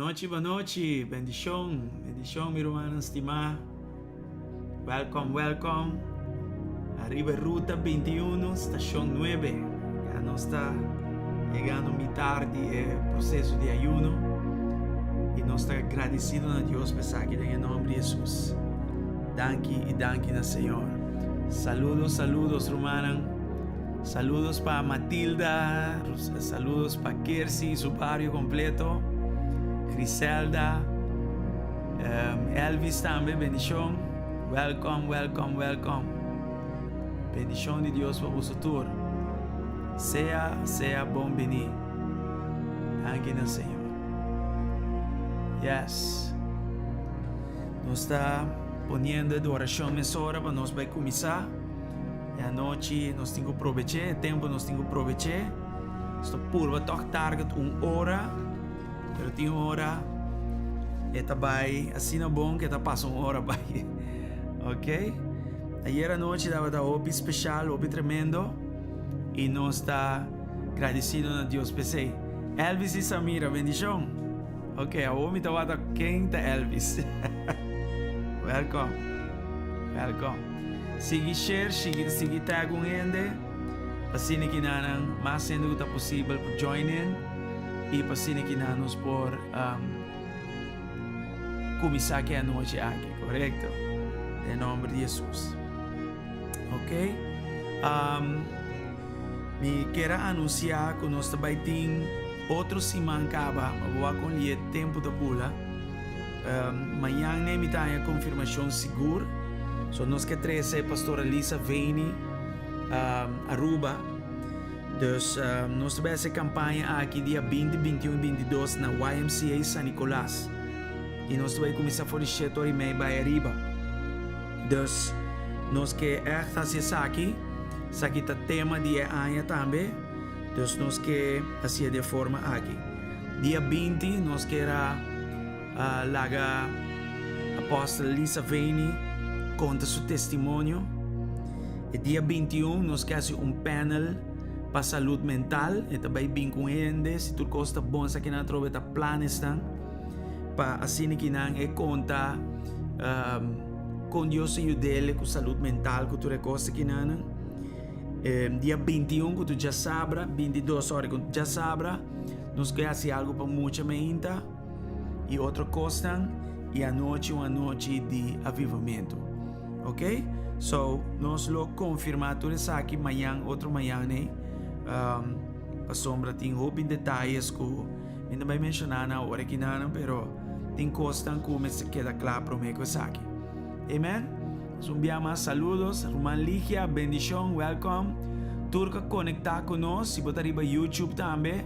Bonochi, bonochi, bendishon, bendishon mi rumannan stimá. Welcome, welcome. Ariba Ruta 21, Stashon 9. Ya nos ta yegando mitar di e proseso di ayuno i nos ta gradisido na Dios pa esaki den e nomber di Hesus. Danki i danki na Señor. Saludos, saludos rumannan. Saludos pa Matilda, saludos pa Kersi y su bario completo, Griselda, um, Elvis tambe, bendicion. Welcome, welcome, welcome. Bendicion di Dios pa boso tur. Sea, sea bon bini. Danki na Señor. Yes. Nos ta poniendo e oracion mesora pa nos bai cuminsa. E anochi nos tin ku probeché, e tempu nos tin ku probeché. Nos ta purba tòg target un ora, pero tin ora e ta bai asina bon ku e ta pasa un ora bai. Ok? Ayer anochi tabata hopi speshal, hopi tremendo i nos ta gradisido na Dios p'esei. Elvis i Samira, bendishon! Ok, awor mi ta wak ken ta Elvis. Welcome. Welcome. Sigui share, sigui, sigui tag un hende. Asina ki nan mas hende ku ta posibel por join in. I pa asina ki nan nos por um, kuminsá ke anochi aki. Korekto. Den nomber di Jesus. Ok. Um, Mi kier a anunsiá ku nos ta bai tin otro siman kaba, ma bo wak kon lié tempu ta bula. Mañan ne mi ta haña konfirmashon sigur. So nos ke trese Pastora Lisa Veni Aruba. Dus nos ta bai hasi e kampaña aki dia 20, 21 i 22 na YMCA San Nicolas. I nos ta bai kuminsá for di shete ora i mei bai ariba. Dus nos ke ègt hasi esaki. Esaki ta tema di e aña tambe, dus nos ke hasié di e forma aki. Dia 20 nos kier a laga Apostel Lisa Veni konta su testimonio. E dia 21 nos ke hasi un panel pa salud mental. E ta bai bin ku hende, si tur kos ta bon esakinan atrobe ta planesnan pa asina kinan e konta. Kon Dios a yud'el ku salud mental ku tur e kos akinanan. Dia 21 ku tu djasabra, 22 sorry, ku djasabra nos ke hasi algu pa mucha meinta i otro kosnan i anochi un anochi di avivamentu. Ok? So nos lo konfirmá tur esaki mañan otro mañan nei pasobra tin hopi detayes ku mi no bai menshoná nan awor akinanan pero Tin kosnan ku mester keda kla promé ku esaki. Amen. Dus un bia mas saludos, ruman Ligia, bendishon, welcome. Tur ku a konektá ku nos, si bo ta riba YouTube tambe,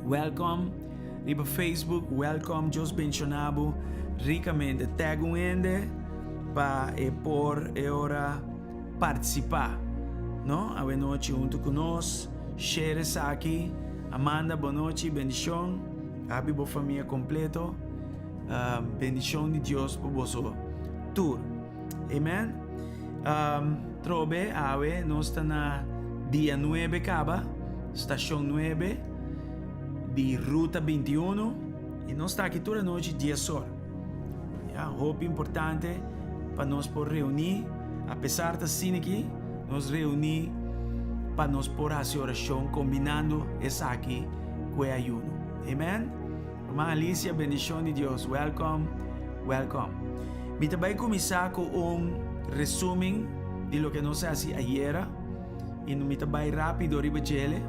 welcome. Riba Facebook, welcome. Dios benshoná bo rikamente. Tag un hende pa e por e ora partisipá, no? Awe nochi huntu ku nos, share esaki. Amanda, bonochi, bendishon. Habi bo famia completo. Bendicion di Dios pa boso tur. Amen. Um, trobe, awe, nos ta na dia 9 caba, stacion 9 di ruta 21 y nos ta aki tur anochi 10 or. Ja, hopi importante pa nos por reuni, a pesar ta asina aki, nos reuni pa nos por haci oracion combinando esaki ku e ayuno. Amen. Ruman Alicia, bendicion di Dios. Welcome, welcome. Mi ta bai cuminsa cu un resumen di loke nos a haci ayera y mi ta bai rapido riba djele.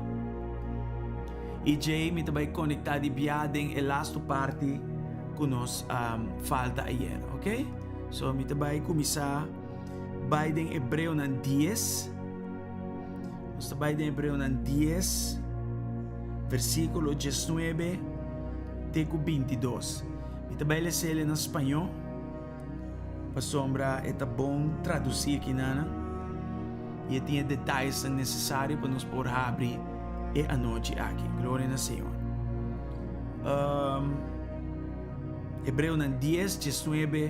Y djei mi ta bai conecta di bia den e lasto parti cu nos falta ayera, ok? So mi ta bai cuminsa bai den Hebreonan 10. Nos ta bai den Hebreonan 10, versíkulo 19 te ku 22. Mi ta bai les'el na spañó, pasobra e ta bon tradusí akinan i e tin e detayesnan nesesario pa nos por habri e anochi aki. Gloria na Señor. Um, Hebreonan 10, 19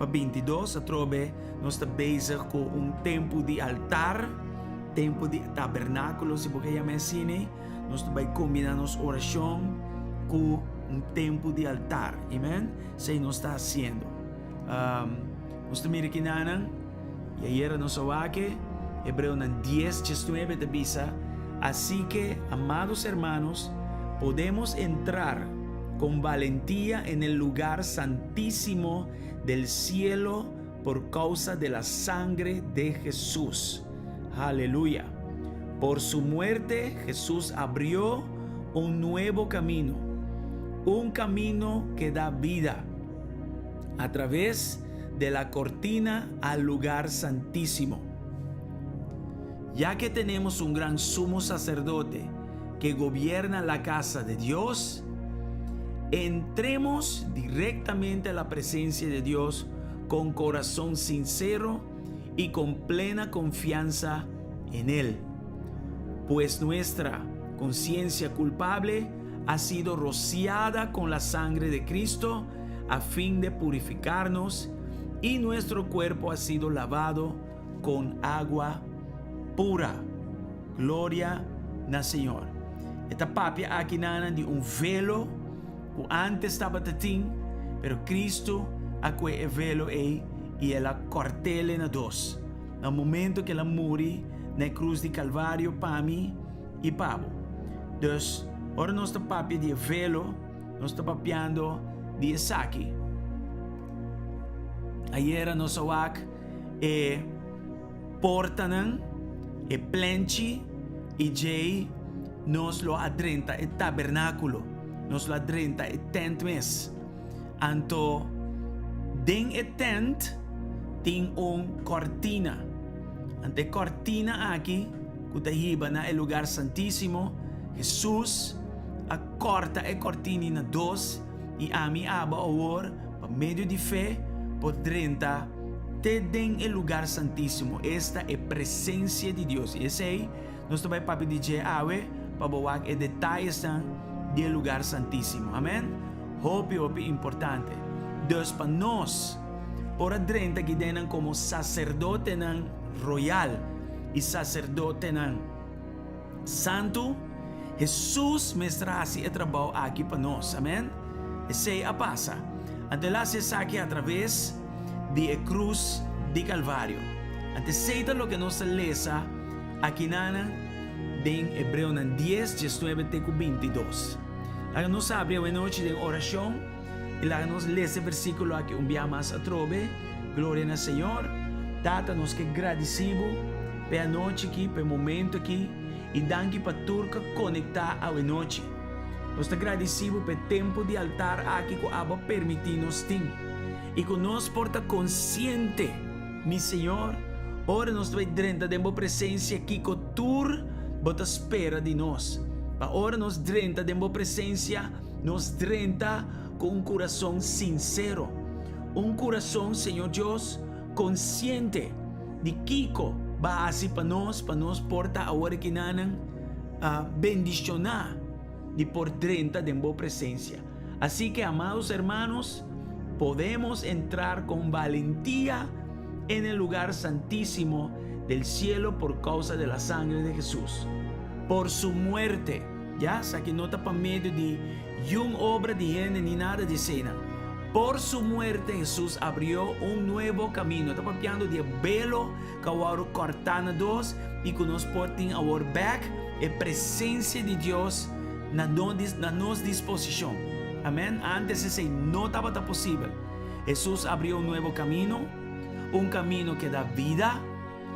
pa 22, atrobe Nos ta bezig ku un tempu di altar, tempu di tabernákulo, si bo ke yama asina. Nos ta bai kombiná nos orashon ku Un tempu di altar. Amen. Esei nos ta hasiendo. Um, nos ta mira kinanan, i ayera nos a wak e, Hebreonan 10, 19 ta bisa, Así que, amados hermanos, podemos entrar con valentía en el lugar santísimo del cielo por causa de la sangre de Jesús. Aleluya. Por su muerte, Jesús abrió un nuevo camino, un camino que da vida a través de la cortina al lugar santísimo. Ya que tenemos un gran sumo sacerdote que gobierna la casa de Dios, entremos directamente a la presencia de Dios con corazón sincero y con plena confianza en Él. Pues nuestra conciencia culpable ha sido rociada con la sangre de Cristo a fin de purificarnos y nuestro cuerpo ha sido lavado con agua pura. Gloria na Señor. E ta papia akinan di un velo ku antes tabatin, pero Cristo a kue e velo ei i el a kòrt'é na dos. Na momento ku el a muri na krus di Kalvario pa mi i pa bo. Dus, ora nos ta papia di velo, nos ta papiando di esaki. Ayera nos a wak e portanan, e plenchi i djei nos lo a drenta e tabernákulo. Nos lo a drenta e tent mes. Anto den e tent tin un kortina. Anto e kortina aki ku ta hiba na e lugar santísimo, Hesus a kòrta e kortina na dos i ami abo awor pa medio di fe por drenta te den e lugar santísimo, esta e presensia di Dios. I esei nos ta bai papia di dje awe pa bo wak e detayesnan di e lugar santísimo. Amen. Hopi, hopi importante. Dus pa nos por a drenta akidennan komo saserdotenan royal i saserdotenan santu, Hesus mester hasi e trabou aki pa nos. Amen. Esei a pasa. Anto el a hasi esaki a traves di e krus di Kalvario. Anto esei ta loke nos ta lesa akinan den Hebreonan 10, 19 te ku 22. Laga nos habri awe nochi den orashon i laga nos lesa e versíkulo aki un bia mas atrobe. Gloria na Señor. Tata, nos ke gradisí bo pa e anochi aki, pa e momento aki, i danki pa tur ku a konektá awe nochi. Nos ta gradisí bo pa e tempu di altar aki ku abo a permití nos tin, i ku nos por ta konsiente, mi Señor, ora nos ta bai drenta den bo presensia kiko tur bo ta spera di nos. Pa ora nos drenta den bo presensia, nos drenta ku un kurason sinsero, un kurason, Señor Dios, konsiente di kiko bo a hasi pa nos, pa nos por ta awor akinanan bendishoná di por drenta den bo presensia. Así ke, amados hermanos, podemos entrar con valentía en el lugar santísimo del cielo por causa de la sangre de Jesús. Por su muerte, ya, esaki no ta pa medio di un obra di hende ni nada di esena. Por su muerte Jesús abrió un nuevo camino. Ta papiando di e velo ku a wòrdu kòrtá na dos i ku nos por tin awor bèk e presensia di Dios na nos disposishon. Amèn. Antes esei no tabata posibel. Jesús abrió un nuevo camino, un camino que da vida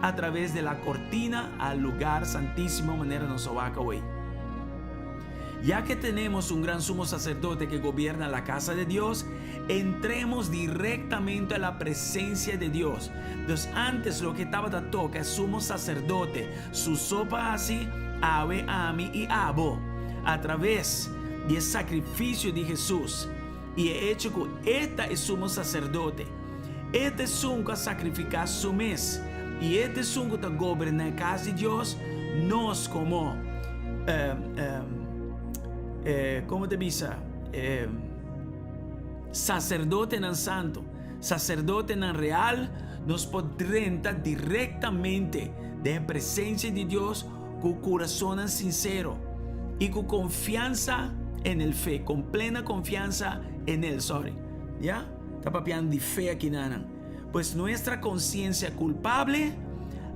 a través de la cortina al lugar santísimo manera nos a wak awey. Ya que tenemos un gran sumo sacerdote que gobierna la casa de Dios, entremos directamente a la presencia de Dios. Dus antes loke tabata toka e sumo sacerdote su so pa hasi, awe ami i abo, a traves di e sacrificio di Jesús i e hecho cu e ta e sumo sacerdote, e ta esun cu a sacrifica su mes i e ta esun cu ta goberna e cas di Dios, nos como, como ta bisa, sacerdotenan santo, sacerdotenan real, nos por drenta directamente den e presencia di Dios cu curasonnan sincero i cu confiansa. en el fe, con plena confianza en Él, sorry. Ya? Ta papiando di fe aki nanan. Pues nuestra conciencia culpable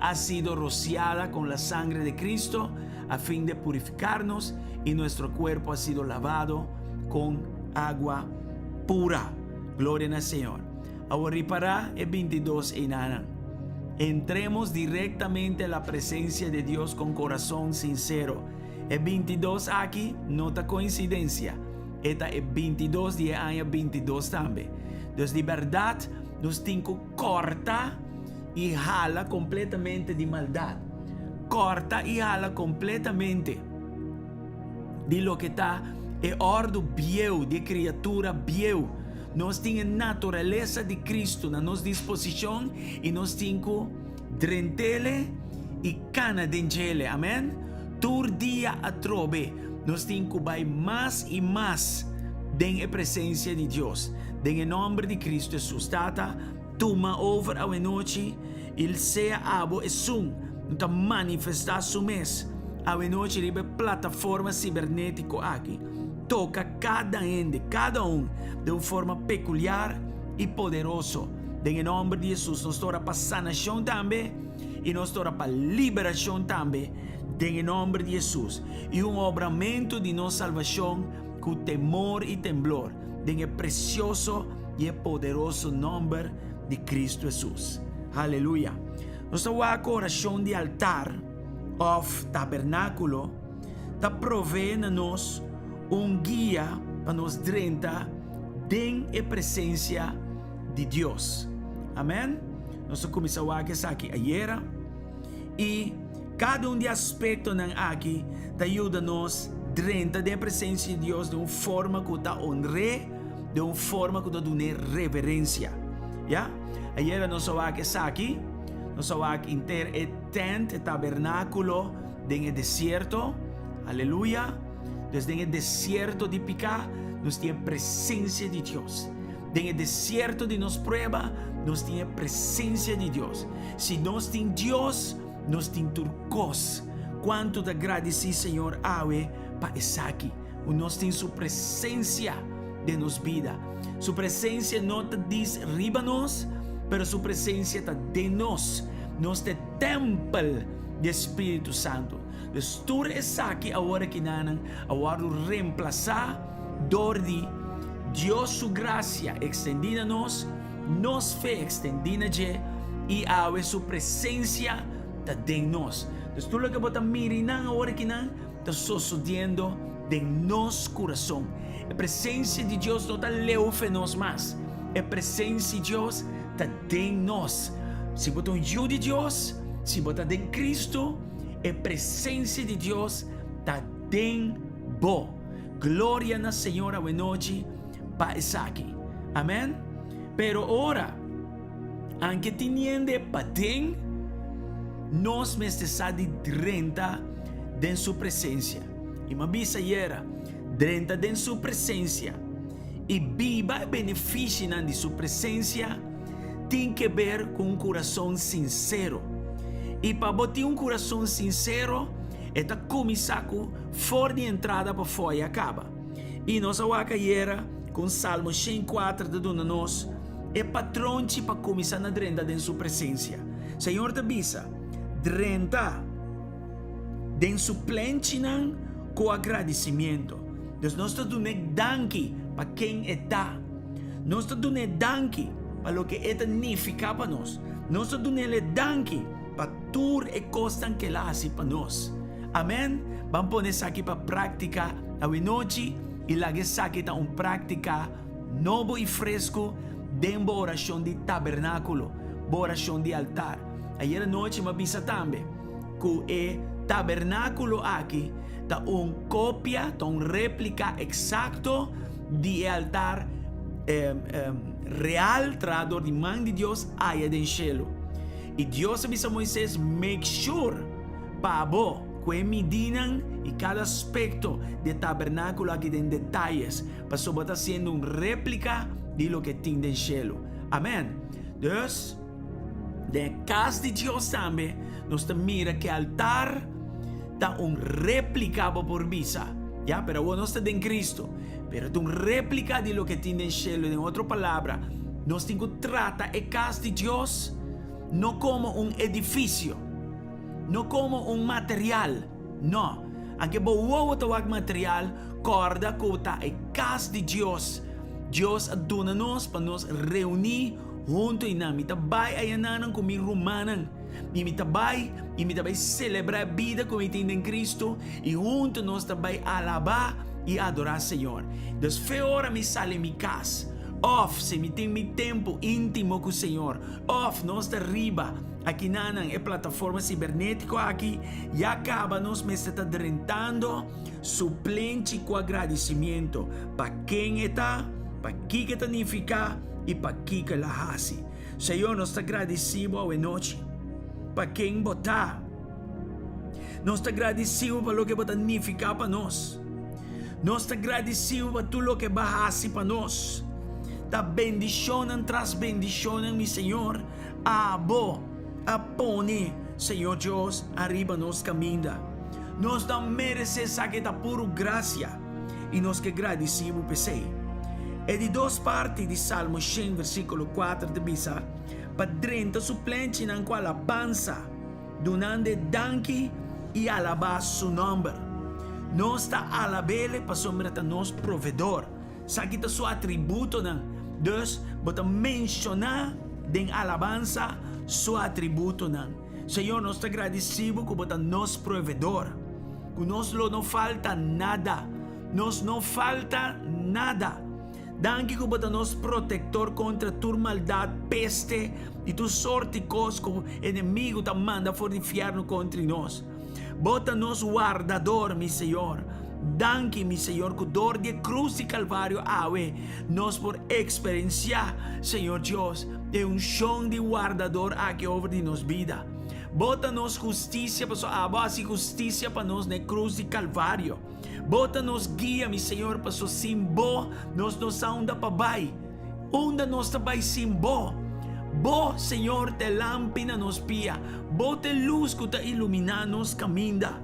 ha sido rociada con la sangre de Cristo a fin de purificarnos y nuestro cuerpo ha sido lavado con agua pura. Gloria na Señor. Awor ripará e 22 einanan. Entremos directamente a la presencia de Dios con corazón sincero. E 22 aki no ta coincidencia. E ta e 22 di e aña 22 tambe. Dus di berdad nos tin cu corta y hala completamente di maldad. Corta y hala completamente di loke ta e ordo bieu, di e criatura bieu. Nos tin e naturalesa di Cristo na nos disposicion y nos tin cu drentele y cana den djele. Amen. Tur dia atrobe nos tin cu bay mas y mas den e presencia di Dios. Den e nomber di Cristo Jesus. Tata, tuma over awenochi y sea abo esun cu ta manifesta su mes awenochi riba e plataforma cibernetico aki. Toca cada hende, cada un, den un forma peculiar y poderoso. Den e nomber di Jesus nos ta ora pa sanacion tambe y nos ta ora pa liberacion tambe den e nomber di Jesus y un obramento di nos salvacion cu temor y temblor den e precioso y e poderoso nomber di Cristo Jesus. Haleluya! Nos ta wak cu oracion di altar of tabernaculo ta provee na nos un guia pa nos drenta den e presencia di Dios. Amen. Nos a cuminsa wak esaki ayera y cada un di aspectonan aki ta yuda nos drenta den e presencia di Dios den un forma cu ta honr'é, den un forma cu ta dun'é reverencia. Ya? Ayera nos a wak esaki, nos a wak inter e tent, e tabernaculo den e desierto. Aleluya. Dus den e desierto di piká, nos tin e presencia di Dios. Den e desierto di nos prueba, nos tin e presencia di Dios. Si nos tin Dios, nos tin tur kos. Kuantu ta gradisí Señor awe pa esaki, ku nos tin Su presencia den nos bida. Su presencia no ta dis riba nos, pero Su presencia ta den nos. Nos ta e tempel di e Spiritu Santu. Dus tur esaki awor akinanan a wòrdu remplasá dor di Dios su grasia ekstendí na nos, nos fe ekstendí na dje, i awe su presensia ta den nos. Dus tur loke bo ta mira i nan awor akinan ta sosodiendo den nos kurason. E presensia di Dios no ta leu fe nos mas. E presensia di Dios ta den nos. Si bo ta un yu di Dios, si bo ta den Cristo, E presencia di Dios ta den bo. Gloria na Señor awenochi pa esaki. Amen. Pero ora, anke tin hende paden, nos mester sa di drenta den su presencia. I m'a bisa ayera, drenta den su presencia i biba e beneficionan di su presencia tin ke ber ku un kurason sinsero. I pa bo tin un kurason sinsero, e ta kuminsá ku for di entrada pa fo'i a kaba. I nos a wak ayera kon Salmo 104 ta duna nos e patronchi pa kuminsá na drenta den su presensia. Señor ta bisa, Drenta den su plenchinan ku agradisimiento. Dus nos ta dun'é danki pa ken e ta. Nos ta dun'é danki pa loke e ta nifiká pa nos. Nos ta dun'é danki pa tur e kosnan ku el a hasi pa nos. Amèn! Ban pone esaki pa práktika awenochi i laga esaki ta un práktika nobo i fresku den bo orashon di tabernákulo, bo orashon di altar. Ayer anochi mi a bisa tambe ku e tabernákulo aki ta un kopia, ta un réplika eksakto di e altar real traha dor di man di Dios aya den shelu. I Dios a bisa Moises, Make sure pa bo ku e midinan i kada aspekto di e tabernákulo aki den detayes, pasobra bo ta hasiendo un réplika di loke tin den shelu. Amèn. Dus, den e kas di Dios tambe nos ta mira ku e altar ta un réplika, bo por bisa. Ya, pero awor nos ta den Cristo. Pero ta un réplika di loke tin den shelu. Den otro palabra, nos tin ku trata e kas di Dios no komo un edifisio, no komo un material, no. Anke bo wowo ta wak material, kòrda ku ta e kas di Dios. Dios a duna nos pa nos reuní huntu einan. Mi ta bai ayananan ku mi rumannan. I mi ta bai i mi ta bai selebrá e bida ku mi tin den Kristu i huntu nos ta bai alabá i adorá Señor. Dus fe ora mi sali mi kas òf si mi tin mi tempu íntimo ku Señor òf nos ta riba akinanan e plataforma sibernétiko aki ya kaba nos mester ta drentando su plenchi ku agradisimiento pa ken e ta, pa kiko e ta nifiká i pa kiko el a hasi. Señor, nos ta gradisí bo awenochi pa ken bo ta. Nos ta gradisí bo pa loke bo ta nifiká pa nos. Nos ta gradisí bo pa tur loke bo a hasi pa nos. Ta bendishonnan tras bendishonnan, mi Señor, abo a pone, Señor Dios, ariba nos kaminda. Nos no meresé esaki, ta puru grasia. I nos ke gradisí bo p'esei. E di dos parti di Salmo shen versíkulo kuater ta bisa, Pa drenta su plenchinan ku alabansa, dunand'e danki i alabá su nòmber. Nos ta alab'Ele pasobra ta nos Provedor. Esaki ta su atributonan. Dus, bo ta menshoná den alabansa su atributonan. Señor, nos ta gradisí bo ku bo ta nos Provedor. Ku nos lo no falta nada. Nos no falta nada. Danki ku bo ta nos protektor kontra tur maldat, peste i tur sorti kos ku enemigu ta manda for di fièrnu kontri nos. Bo ta nos wardador, mi Señor. Danki, mi Señor, ku dor di e krus di Kalvario awe nos por eksperensiá, Señor Dios, e unshon di wardador aki over di nos bida. Bo ta nos hustisia, pasobra abo a hasi hustisia pa nos na e krus di Kalvario. Bo ta nos guia, mi Señor, pasobra sin Bo nos no sa unda pa bai. Unda nos ta bai sin Bo? Bo, Señor, ta e lampi na nos pia. Bo ta e lus ku ta iluminá nos kaminda.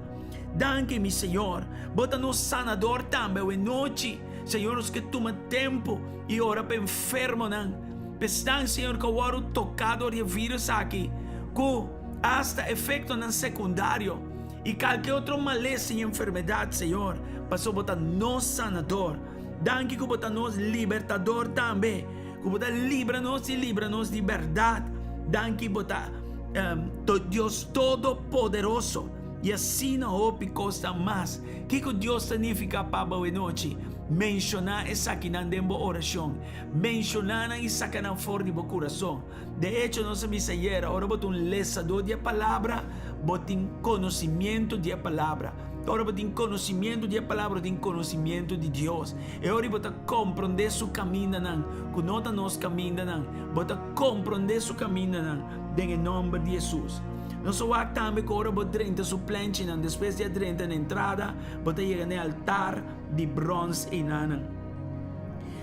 Danki, mi Señor. Bo ta nos sanador tambe awenochi. Señor, nos ke tuma tempu i ora pa enfermonan. P'esnan, Señor, ku a wòrdu toká dor di e vírus aki, ku asta efektonan sekundario i kalke otro malesa i enfermedat, Señor, pasobra Bo ta nos sanador. Danki ku Bo ta nos libertador tambe, ku Bo ta libra nos i libra nos di bèrdat. Danki Bo ta Dios Todopoderoso. I asina hopi kos ta mas. Kiko Dios ta nifiká pa bo awenochi? Menshoná esakinan den bo orashon. Menshoná nan i saka nan for di bo kurason. De echo, nos a bisa ayera, ora bo ta un lesadó di e Palabra, bo tin konosimiento di e Palabra. Ora bo tin konosimiento di e Palabra, bo tin konosimiento di Dios. E ora bo ta komprondé su kamindanan, ku no ta nos kamindanan. Bo ta komprondé su kamindanan den e nòmber di Hesus. Nos a wak tambe ku ora bo drenta su plenchinan, despues di a drenta na entrada, bo ta yega na e altar di bròns einanan.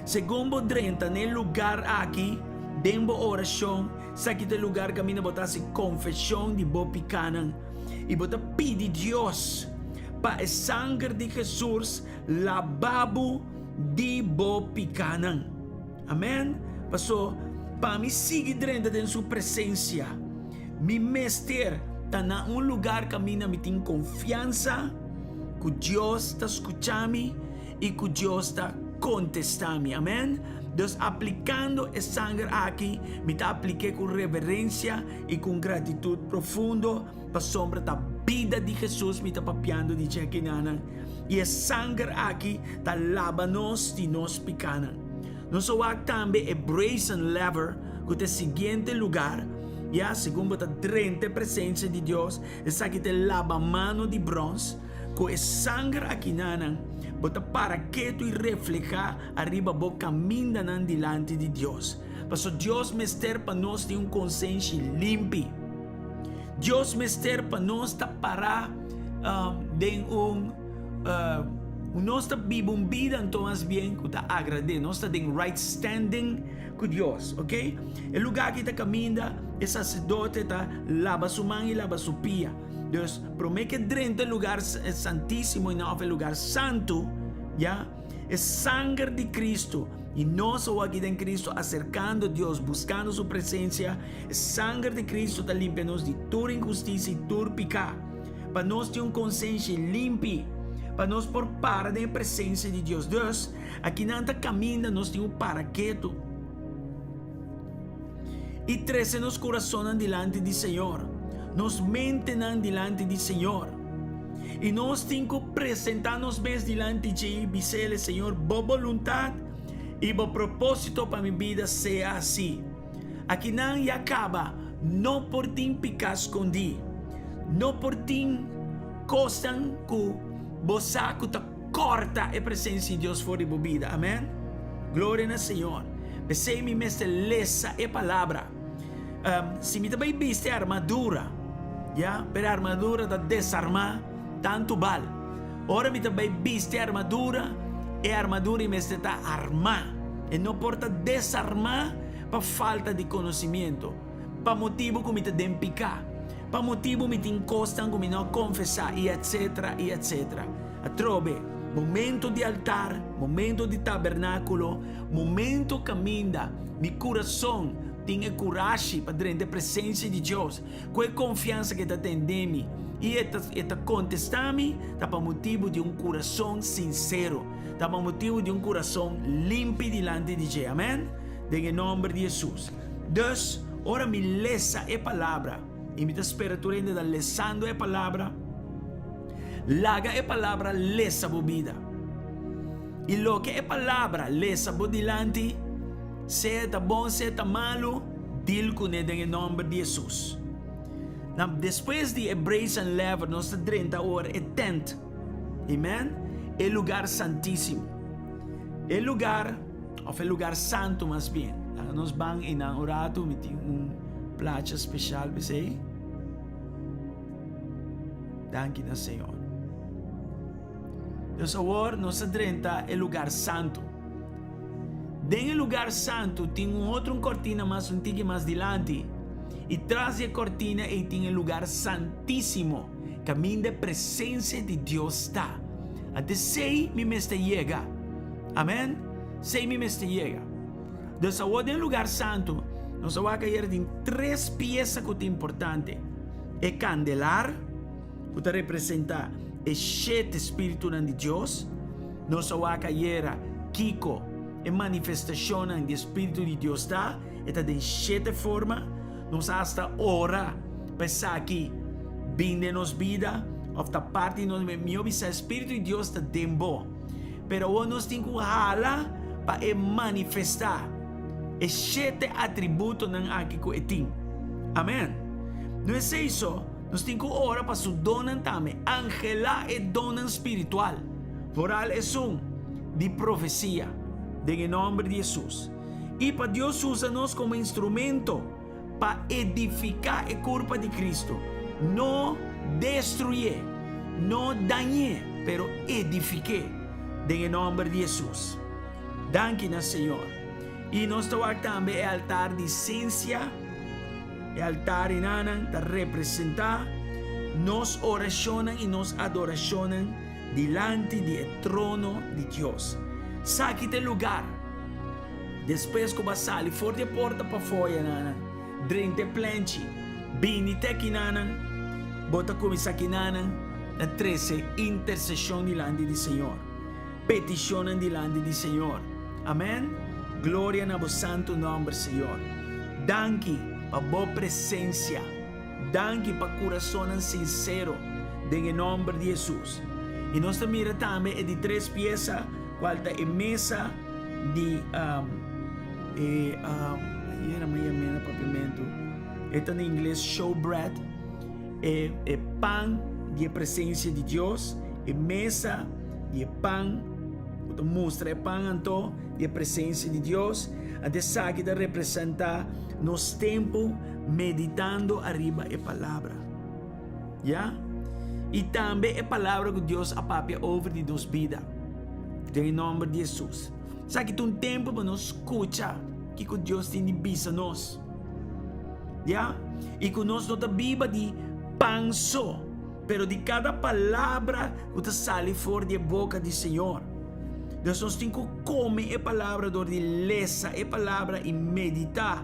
Segun bo drenta na e lugar aki den bo orashon, esaki ta e lugar kaminda bo ta hasi konfeshon di bo pikanan i bo ta pidi Dios pa e sanger di Hesus laba bo di bo pikanan. Amen. Paso, pa mi sigui drenta den su presensia, mi mester ta na un lugar kaminda mi tin konfiansa ku Dios ta skucha mi i ku Dios ta kontestá mi. Amen. Dus aplikando e sanger aki, mi ta aplik'é ku reverensia i ku un gratitut profundo, pasobra ta bida di Hesus mi ta papiando di dje akinanan, i e sanger aki ta laba nos di nos pikanan. Nos a wak tambe e brazen lever ku ta e siguiente lugar, ya, segun bo ta drenta e presensia di Dios, esaki ta e labamano di bròns. Ku e sanger akinanan, bo ta para ketu i reflehá ariba bo kamindanan dilanti di Dios. Pasobra Dios mester pa nos tin un konsenshi limpi. Dios mester pa nos ta pará den un nos ta biba un bida anto mas bien ku ta agrad'é. Nos ta den right standing ku Dios, ok? E lugá aki ta kaminda e saserdote ta laba su man i laba su pia. Dus, promé ku e drenta e lugar santísimo i òf e lugar santu, ya, e sanger di Kristu, i nos awor aki den Kristu aserkando Dios, buskando Su presensia, e sanger di Kristu ta limpia nos di tur inhustisia i tur piká, pa nos tin un konsenshi limpi, pa nos por para den e presensia di Dios. Dus, akinan ta kaminda nos tin un para ketu. I trese nos kurasonnan dilanti di Señor, nos mentenan dilanti di Señor. I nos tin ku presentá nos mes dilanti dje i bis'El, Señor, Bo boluntat i Bo propósito pa mi bida sea hasí. Akinan ya kaba no por tin piká skondí. No por tin kosnan ku bo sa ku ta kòrta e presensia di Dios for di bo bida. Amèn. Gloria na Señor. P'esei mi mester lesa e palabra. Si mi ta bai bisti armadura, ya, pero e armadura ta desarmá tantu bal. Ora mi ta bai bisti armadura, e armadura i mester ta armá. E no por ta desarmá pa falta di konosimiento, pa motibu ku mi ta den piká, pa motibu mi tin kosnan ku mi no a konfesá, i etsetera, i etsetera. Atrobe, momento di altar, momento di tabernákulo, momento kaminda mi kurason tin e kurashi pa drenta e presensia di Dios ku e konfiansa ku e ta tende mi i e ta e ta kontestá mi, ta pa motibu di un kurason sinsero, ta pa motibu di un kurason limpi dilanti di dje. Amèn. Den e nòmber di Hesus. Dus, ora mi lesa e palabra, i mi ta spera tur hende ta lesando e palabra, Laga e palabra lesa bo bida. I loke e palabra lesa bo dilanti, sea ta bon sea ta malu, deal kuné den e nòmber di Hesus. Na despues di e brazen laver nos ta drenta awor e tent. Amen. E lugar santísimo. E lugar, of e lugar santu mas bien. Laga nos ban einan un ratu, mi tin un placha speshal p'esei. Danki na Señor. Dus awor nos a drenta e lugar santu. Den e lugar santu tin un otro un cortina mas un tiki mas dilanti. I tras di e cortina ei tin e lugar santísimo, caminda e presencia di Dios ta. Ante sei mi mester yega. Amen. Sei mi mester yega. Dus awor den lugar santu nos a wak ayer tin tres piesa ku ta importante. E kandelar, ku ta representá e shete spiritunan di Dios. Nos a wak ayera kiko e manifestashonnan di e spiritu di Dios ta. E ta den shete forma. Nos a hasta ora pa esaki bin den nos bida òf ta parti di nos bida. Mihó bisa e spiritu di Dios ta den bo. Pero awor nos tin ku hala pa e manifestá e shete atributonan aki ku e tin. Amen. No esei so, nos tin ku ora pa su donnan tambe, anhelá e donnan spiritual, foral esun di profesia, den e nòmber di Hesus, i pa Dios usa nos komo instrumento pa edifiká e kurpa di Kristu, no destruyé, no dañ'é, pero edifik'é, den e nòmber di Hesus. Danki na Señor. I nos ta wak tambe e altar di sensia. E altar enanan ta representá nos orashonnan i nos adorashonnan dilanti di e trono di Dios. Saki ta e lugar. Despues ku bo a sali for di e porta pafó ayananan, drenta e plenchi, bini te akinanan, bo ta kuminsá akinanan na trese interseshon dilanti di Señor, petishonnan dilanti di Señor. Amèn. Gloria na bo santu nòmber, Señor. Danki pa bo presensia. Danki pa kurasonnan sinsero den e nòmber di Hesus. I nos ta mira tambe e di tres piesa, kual ta e mesa di e ayera mi a yam'é na papiamentu, e ta na ingles showbread, e e pan di e presensia di Dios, e mesa di e pan ku ta mustra e pan anto di e presensia di Dios. Anto esaki ta representá nos tempu meditando ariba e palabra. Ya? I tambe e palabra ku Dios a papia over di nos bida. Den e nòmber di Hesus. Esaki ta un tempu pa nos skucha kiko Dios tin di bisa nos. Ya? I ku nos no ta biba di pan so. pero di kada palabra ku ta sali for di e boka di Señor. Dus nos tin ku kome e palabra dor di lesa e palabra i meditá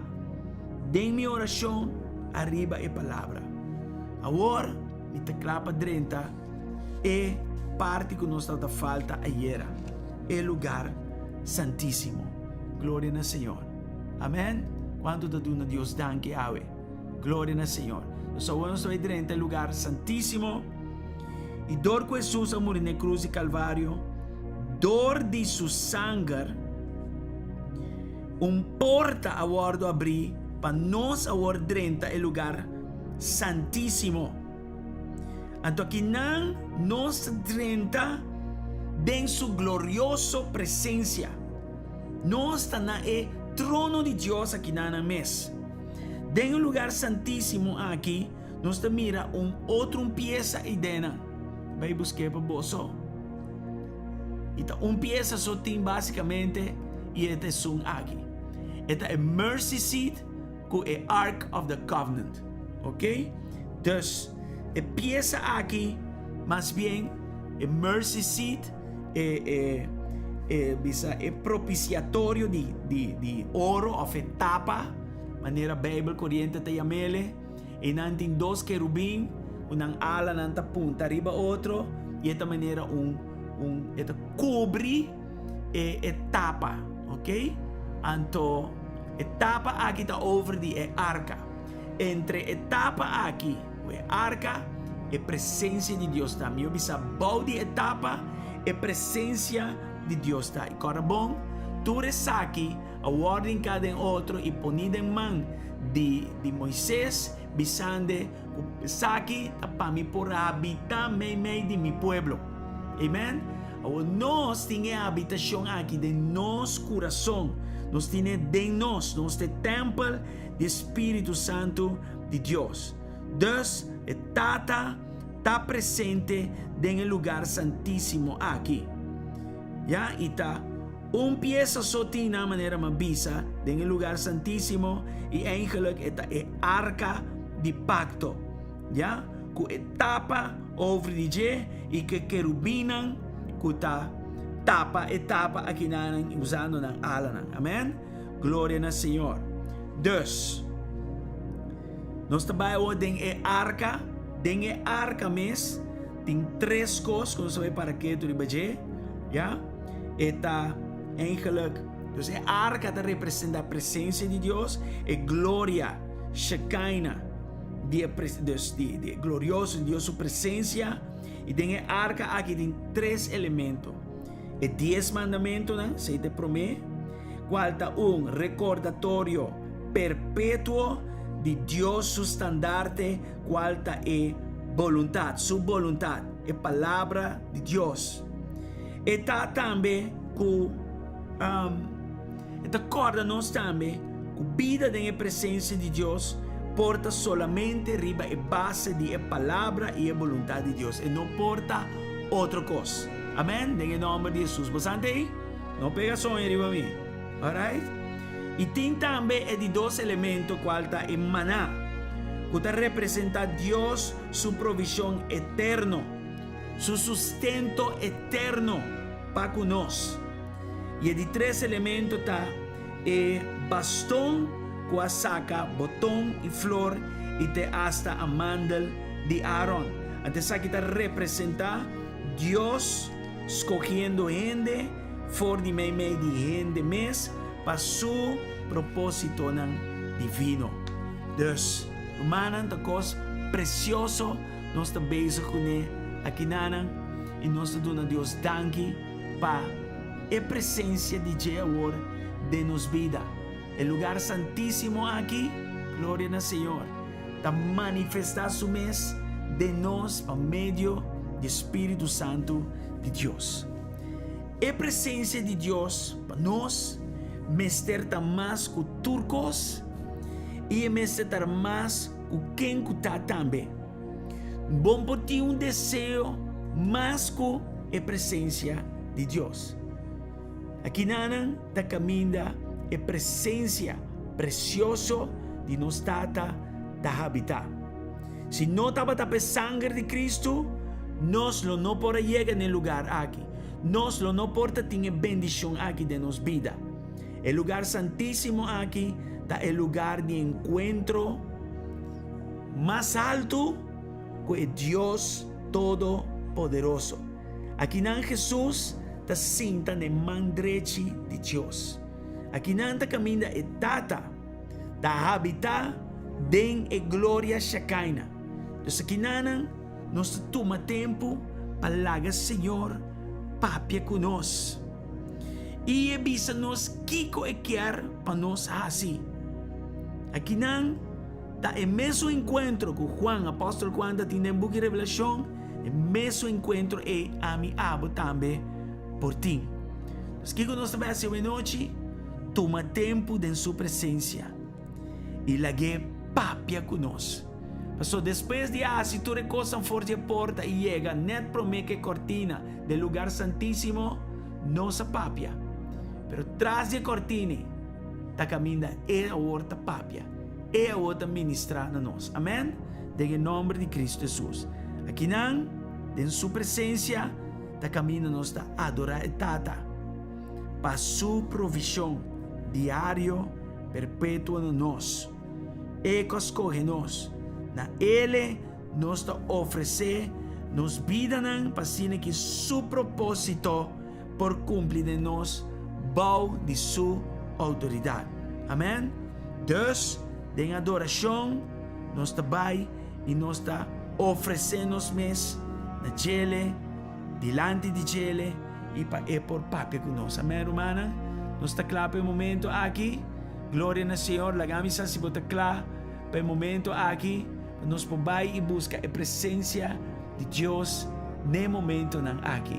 den mi orashon ariba e palabra. Awor mi ta kla pa drenta e parti ku nos tabata falta ayera, e lugar santísimo. Gloria na Señor. Amen. Kuantu ta duna Dios danki awe? Gloria na Señor. Nos awor nos ta bai drenta e lugar santísimo. I dor ku Hesus a muri na e krus di Kalvario, dor di su sanger, un porta a wòrdu abrí pa nos awor drenta e lugar santísimo. Anto akinan nos ta drenta den su glorioso presensia. Nos ta na e trono di Dios akinanan mes. Den e lugar santísimo aki, nos ta mira un otro un piesa eidenan. Bai busk'é pa boso. I ta un piesa so tin básikamente i e ta esun aki. E ta e mercy seat ku e Ark of the Covenant. Ok? Dus, e piesa aki, mas bien, e mercy seat, e, e, e bisa e propiciatorio di, di, di oro of e tapa, manera Bijbel Coriente ta yamele, e nan tin dos kerubin, ku nan alanan ta punta riba otro, i e ta manera un, un, e ta kubri e, e tapa, ok? Anto, e tapa aki ta over di e arka. Entre e tapa aki ku e arka, e presensia di Dios ta. Mi a bisa bou di e tapa, e presensia di Dios ta. I kòrda bon, tur esaki a wòrdu hinká den otro i poní den man di di Moises, bisande ku esaki ta pa mi por habitá meimei di mi pueblo. Amen. Awor nos tin e habitashon aki den nos kurason. Nos tin'é den nos. Nos ta e tèmpel di e Spiritu Santu di Dios. Dus, e Tata ta presente den e lugar santísimo aki. Ya, i ta un piesa so tin na manera m'a bisa den e lugar santísimo, i eigenlijk e ta e arka di pakto, ya, ku e tapa over di dje i ku e kerubinnan ku ta tapa e tapa akinanan usando nan alanan. Amen. Gloria na Señor. Dus, nos ta bai awor den e arka. Den e arka mes tin tres kos ku nos ta bai para ketu riba dje. Ya? E ta eigenlijk, dus e arka ta representa presensia di Dios, e gloria Shekinah di e dus di di e glorioso di Dios su presensia. I den e arka aki tin tres elemento. E Dies Mandamentunan, esei ta e promé, kual ta un rekordatorio perpetuo di Dios su standarte kual ta e boluntat, su boluntat, e Palabra di Dios. E ta tambe ku e ta kòrda nos tambe ku bida den e presensia di Dios por ta solamente riba e base di e Palabra i e boluntat di Dios, e no por ta otro kos. Amen, den e nomber di Jesus. Bo sante ei? No pega soño riba mi. Alright? I tin tambe e di dos elemento cual ta e maná, cu ta representa Dios su provision eterno, su sustento eterno pa cu nos. I e di tres elemento ta e baston cu a saca boton i flor i te hasta amandel di Aaron. Anto esaki ta representa Dios skohiendo hende for di meimei di hende mes pa su propósitonan divino. Dus, rumannan, ta kos presioso nos ta bezig kuné akinanan i nos ta duna Dios danki pa e presensia di dje awor den nos bida. E lugar santísimo aki, gloria na Señor, ta manifestá su mes den nos pa medio di Spiritu Santu di Dios. E presensia di Dios pa nos mester ta mas ku tur kos i e mester ta mas ku ken ku ta tambe. Bon por tin un deseo mas ku e presensia di Dios. Akinanan ta kaminda e presensia presioso di nos Tata ta habitá. Si no tabata pa e sanger di Kristu, nos lo no por a yega na e lugar aki. Nos lo no por ta tin e bendishon aki den nos bida. E lugar santísimo aki ta e lugar di enkuentro mas haltu ku e Dios Todopoderoso. Akinan Hesus ta sinta na e man drechi di Dios. Akinan ta kaminda e Tata ta habitá den e gloria Shekaina. Dus akinanan nos ta tuma tempu pa laga Señor papia ku nos i e bisa nos kiko e kier pa nos hasi. Akinan ta e mesun enkuentro ku Juan, apòstel Juan ta tin den buki Revelashon, e mesun enkuentro ei ami abo tambe por tin. Dus kiko nos ta bai hasi awenochi? Tuma tempu den su presensia i lag'é papia ku nos. Pasobra despues di a hasi tur e kosnan for di e porta i yega nèt promé ku e kòrtina den Lugar Santísimo, nos a papia. Pero tras di e kòrtina ta kaminda E awor ta papia, E awor ta ministrá na nos. Amèn? Den e nòmber di Kristu Hesus. Akinan, den Su presensia, ta kaminda nos ta adorá e Tata. Pa su provishon diario perpetuo na nos. E ku a skohe nos. Na Ele nos ta ofresé nos bidanan pa asina ki su propósito por kumpli den nos bou di su outoridat. Amèn. Dus, den adorashon nos ta bai i nos ta ofresé nos mes na djele. Dilanti di djele i pa e por papia ku nos. Amen, rumannan? Nos ta kla pa e momento aki? Gloria na Señor. Laga mi sa si bo ta kla pa e momento aki, pa nos por bai i buska e presensia di Dios n'e momentonan aki.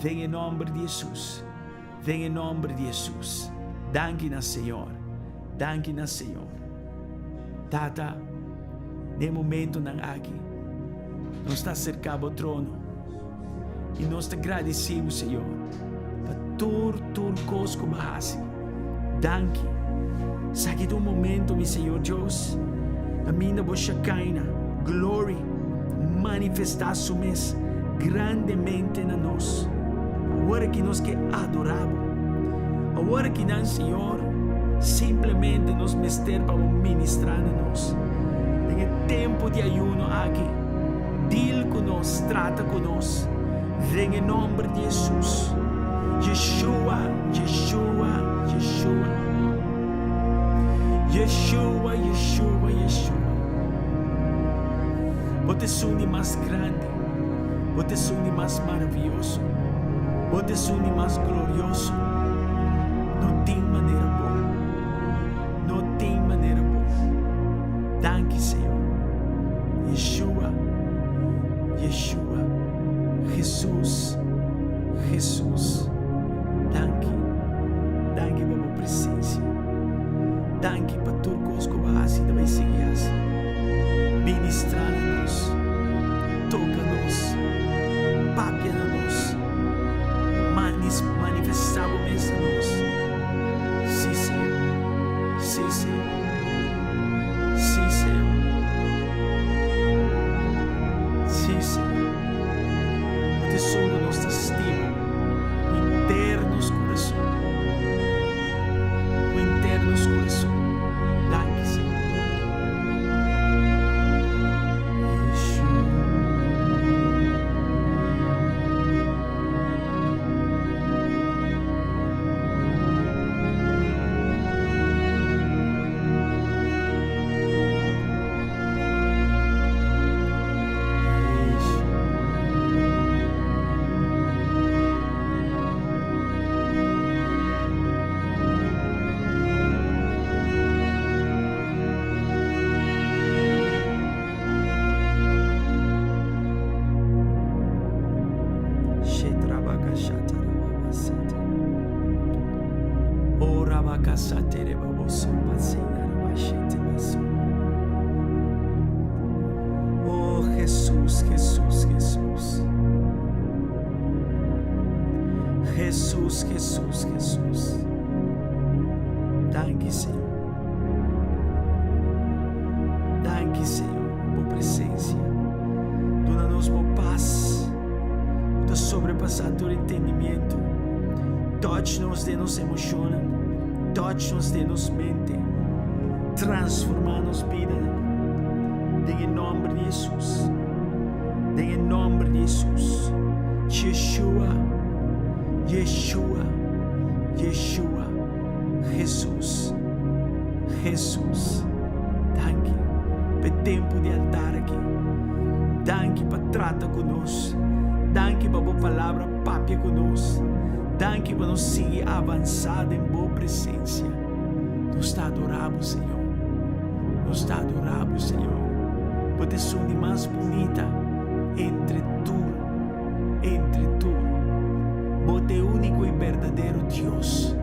Den e nomber di Hesus. Den e nomber di Hesus. Danki na Señor. Danki na Señor. Tata, den e momentonan aki, nos ta aserká Bo trono i nos ta gradisí Bo, Señor, pa tur, tur kos ku Bo a hasi. Danki. Esaki ta un momento, mi Señor Dios, kaminda Bo Shekinah glory manifestá su mes grandemente na nos. Awor aki nos ke adorá Bo. Awor aki nan, Señor, simplemente nos mester pa Bo ministrá na nos. Den e tempu di ayuno aki, deal ku nos, trata ku nos, den e nomber di Hesus. Yeshua, Yeshua, Yeshua. Yeshua, Yeshua, Yeshua. Bo ta esun di mas grandi. Bo ta esun di mas maravioso. Bo ta esun di mas glorioso. No tin manera bo. No tin manera bo. Danki, Señor. Yeshua, Yeshua, Jesus, Jesus. Danki. Danki pa bo presencia. Danki pa tur kos ku bo a hasi i ta bai sigui hasi. Ministrá na nos, toka nos, papia na nos, manis manifestá bo mes na nos. Sí, Señor. Sí, Señor. Sí, Señor. Sí, Señor. Bo ta esun ku nos ta stima ku henter nos kurason. Ku henter nos kurason. Danki, Señor. Oh Jesús, Jesús, Jesús. Jesús, Jesús, Jesús. Danki, Señor. Danki, Señor, pa bo presencia. surpasá tur entendimiento. Touch nos den nos emoshonnan, touch nos den nos mente, transformá nos bidanan. Den e nòmber di Hesus, den e nòmber di Hesus. Yeshua, Yeshua, Yeshua, Hesus, Hesus. Danki pa e tempu di altar aki. Danki pa trata ku nos. Danki pa bo palabra papia ku nos. Danki pa nos sigui avansá den bo presensia. Nos ta adorá bo, Señor. Nos ta adorá bo, Señor. Bo ta esun di mas bunita entre tur, entre tur. Bo ta e úniko i berdadero Dios,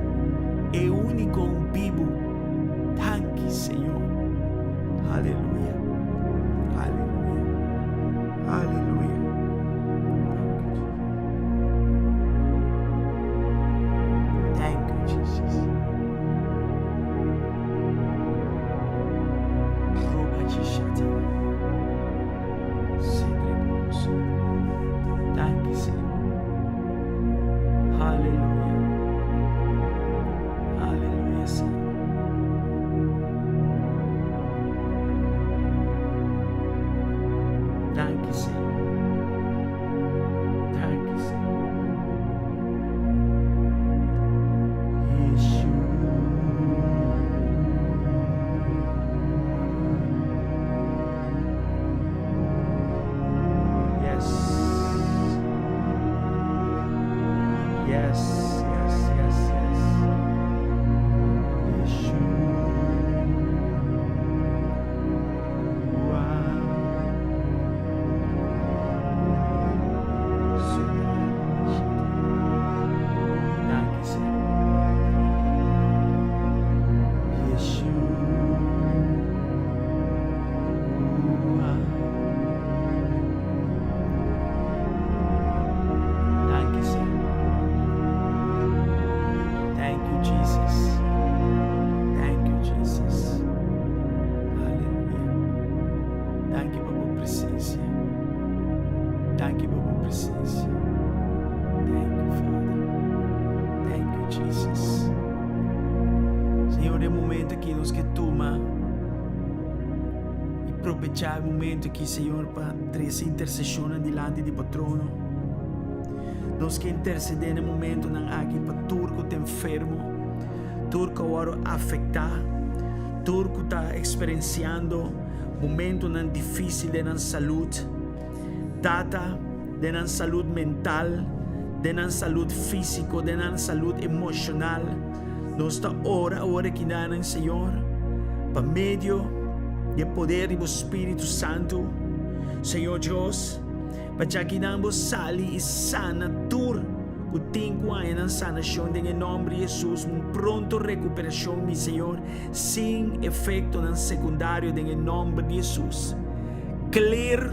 e úniko un bibu. Danki, Señor. Aleluya. Aleluya. Aleluya. Thank you, Jesus. Thank you, Señor. Aleluya. Aleluya, Señor. Danki, Señor. Danki, Señor. Yes. Yes, yes, yes, yes. Yeshua. Danki, Señor. Yeshua. Danki, Señor. Thank you, Jesus. Thank you, Jesus. Aleluya. Danki pa bo presensia. Danki pa bo presensia. Thank you, Father. Thank you, Jesus. Señor, den momento aki nos ke tuma i probechá e momento aki, Señor, pa trese interseshonnan dilanti di bo trono. Nos ke intersedé na e momentonan aki pa tur ku ta enfermo, tur ku a wòrdu afektá, tur ku ta eksperensiando momentonan difísil den nan salud. Tata, den nan salud mental, den nan salud físiko, den nan salud emoshonal. Nos ta ora awor aki nan, Señor, pa medio di e poder di bo Spiritu Santu, Señor Dios, pa djaki nan bo sali i sana tur ku tin ku haña nan sanashon den e nòmber di Hesus, un pronto rekuperashon, mi Señor, sin efektonan sekundario den e nòmber di Hesus. Clear,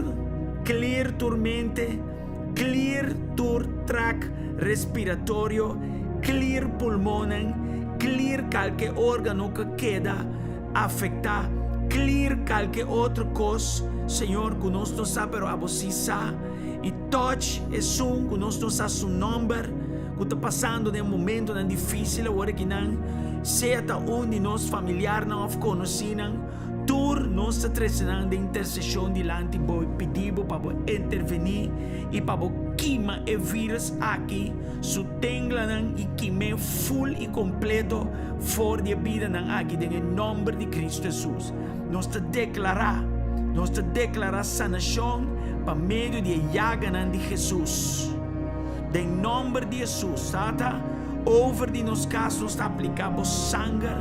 clear tur mente, clear tur track respiratorio, clear pulmonnan, clear kalke organo ku keda afektá, clear kalke otro kos, Señor, ku nos no sa pero abo sí sa, i touch esun ku nos no sa su nòmber, ku ta pasando den momentonan difísil awor akinan, sea ta un di nos familiarnan òf konosínan. Tur nos ta trese nan den interseshon dilanti bo i pidi bo pa bo intervení i pa bo kima e vírus aki su tenglanan i kim'é ful i kompleto for di e bidanan aki den e nòmber di Kristu Hesus. Nos ta deklará, nos ta deklará sanashon pa medio di e yaganan di Hesus. Den nòmber di Hesus, Tata, over di nos kas nos ta apliká bo sanger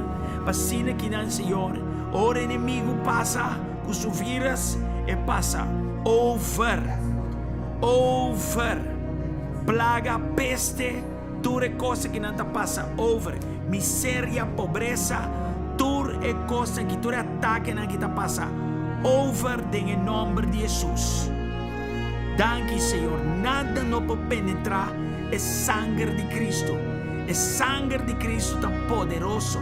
pa asina kinan, Señor, ora enemigu pasa ku su vírus, e pasa over, over. Plaga, peste, tur e kos akinan ta pasa over. Miseria, pobresa, tur e kosnan aki, tur e atakenan aki ta pasa over den e nòmber di Hesus. Danki, Señor. Nada no por penetrá e sanger di Cristo. E sanger di Cristo ta poderoso.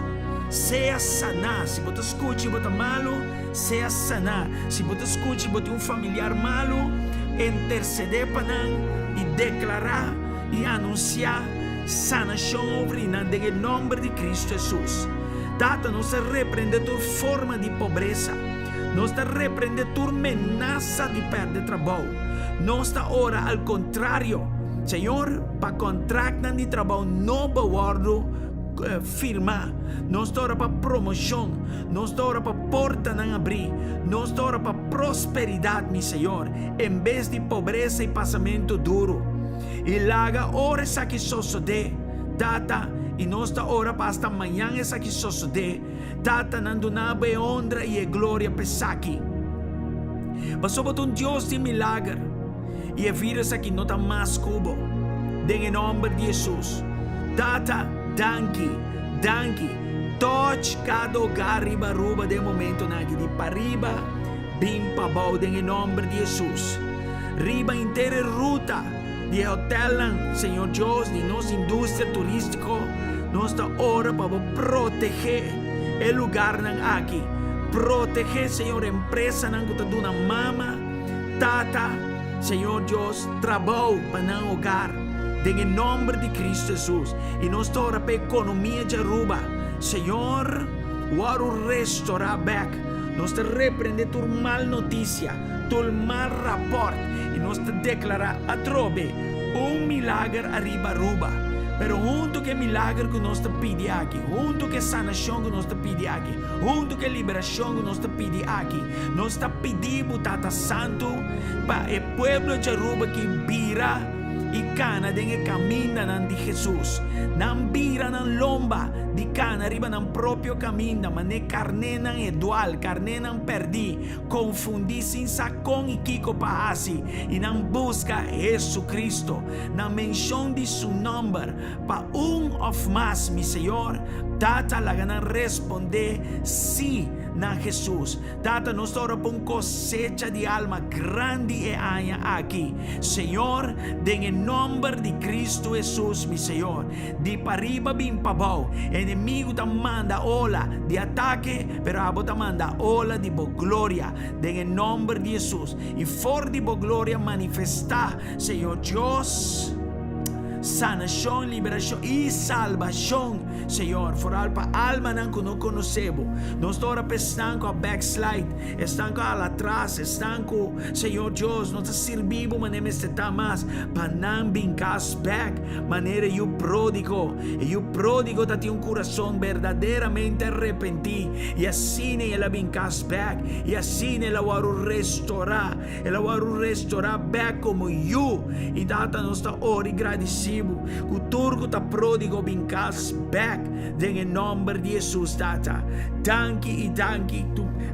Sea saná. Si bo ta skucha i bo ta malu, sea saná. Si bo ta skucha i bo tin un familiar malu, intersedé pa nan i deklará. i anunsiá sanashon over di nan den e nòmber di Kristu Hesus. Tata, nos ta reprendé tur forma di pobresa. Nos ta reprendé tur menasa di pèrdè trabou. Nos ta ora al kontrario, Señor, pa kontraktnan di trabou nobo wòrdu firmá. Nos ta ora pa promoshon. Nos ta ora pa portanan abrí. Nos ta ora pa prosperidat, mi Señor, en bes di pobresa i pasamentu duru. I laga ora esaki sosodé, Tata, i nos ta ora pa asta mañan esaki sosodé, Tata, nan duna bo e honra i e gloria pa esaki. Pasobra bo ta un Dios di milager, i e virus aki no ta mas ku bo. Den e nòmber di Hesus. Tata, danki, danki. Touch kada hogar riba Aruba den e momentonan aki, di pariba bin pabou den e nòmber di Hesus. Riba henter e ruta di e hotelnan, Señor Dios, di nos industria turístiko, nos ta ora pa Bo protegé e lugarnan aki. Protegé, Señor, empresanan ku ta duna mama, tata, Señor Dios, trabou pa nan hogar, den e nòmber di Cristo Hesus. I nos ta ora pa ekonomia di Aruba, Señor, wòrdu restorá bèk. Nos ta reprendé tur mal notisia. Tur mal raport y nos ta declara atrobe un milager ariba Aruba. Pero hunto cu e milager cu nos ta pidi aki, hunto cu e sanacion cu nos ta pidi aki, hunto cu e liberacion cu nos ta pidi aki, nos ta pidi bo Tata Santo pa e pueblo di Aruba ki bira y cana den e camindanan di Jesus. Nan bira nan lomba di cana riba nan propio caminda, mane carnenan e dual, carnenan perdi, Konfundí sin sa kon i kiko pa hasi, i nan buska Jesucristo, na menshon di Su nòmber, pa un òf mas, mi Señor, Tata, laga nan respondé sí na Jesus. Tata, nos ta ora pa un kosecha di alma grandi e aña aki, Señor, den e nòmber di Cristo Jesus, mi Señor. Di pariba bin pabou, enemigu ta manda ola di atake, pero abo ta manda ola di bo gloria, den e nomber di Jesus. I for di bo gloria manifestá, Señor Dios, sanashon, liberashon i salbashon, Señor, foral pa almanan ku no konosé bo. Nos ta ora pa esnan ku a backslide, esnan ku a hala atras, esnan ku, Señor Dios, no ta sirbi bo manera mester ta mas, pa nan bin kas bèk. Manera e yu pródigo. E yu pródigo ta tin un kurason berdaderamente arepentí, i asina el a bin kas bèk, i asina el a wòrdu restorá. El a wòrdu restorá bèk komo yu. I Tata, nos ta ora i gradisí Bo ku tur ku ta pródigo bin kas bèk den e nòmber di Hesus, Tata. Danki i danki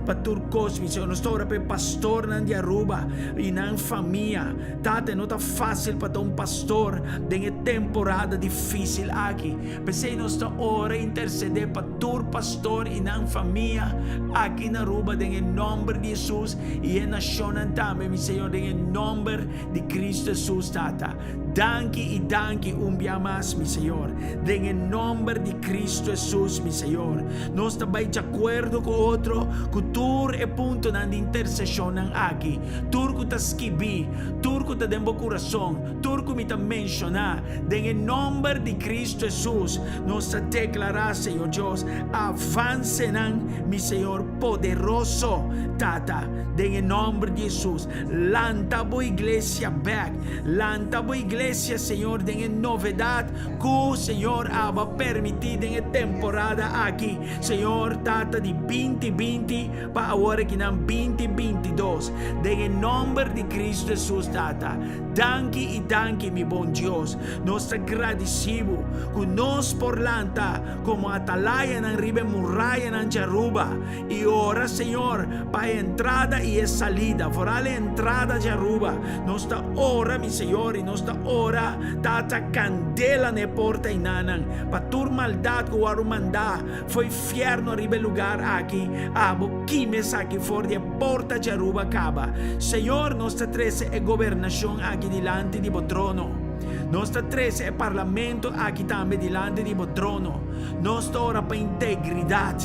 pa tur kos, mi Señor. Nos ta ora pa e pastornan di Aruba i nan famia. Tata, e no ta fácil pa ta un pastor den e temporada difícil aki. P'esei nos ta ora i intercedé pa tur pastor i nan famia aki na Aruba den e nomber di Hesus i e nacionnan tambe, mi Señor, den e nomber di Cristo Hesus, Tata. Danki i danki un bia mas, mi Señor, den e nomber di Cristo Hesus, mi Señor. Nos ta bai djacuerdo cu otro cu tur e puntonan di intercesionnan aki. Tur ku ta skibí, tur ku ta den bo kurason, tur ku mi ta menshoná, den e nòmber di Kristu Hesus, nos ta deklará, Señor Dios, avansenan, mi Señor poderoso, Tata, den e nòmber di Hesus. Lanta bo iglesia bèk. Lanta bo iglesia, Señor, den e novedat ku, Señor, abo a permití den e temporada aki, Señor, Tata, di binti binti pa awor akinan 2022. Den e nòmber di Kristu Hesus, Tata. Danki i danki, mi bon Dios. Nos ta gradisí Bo ku nos por lanta komo atalayanan riba e murayanan di Aruba i ora, Señor, pa e entrada i e salida, foral e entrada di Aruba. Nos ta ora, mi Señor, i nos ta ora, Tata, kandela na e porta einanan, pa tur maldat ku wòrdu mandá Fo'i fierno riba e lugar aki, abo kima esaki for di e porta dje Aruba kaba. Señor, nos ta trese e gobernacion aki dilanti di bo trono. Nos ta trese e parlamento aki tambe dilanti di bo trono. Nos ta ora pa integridad.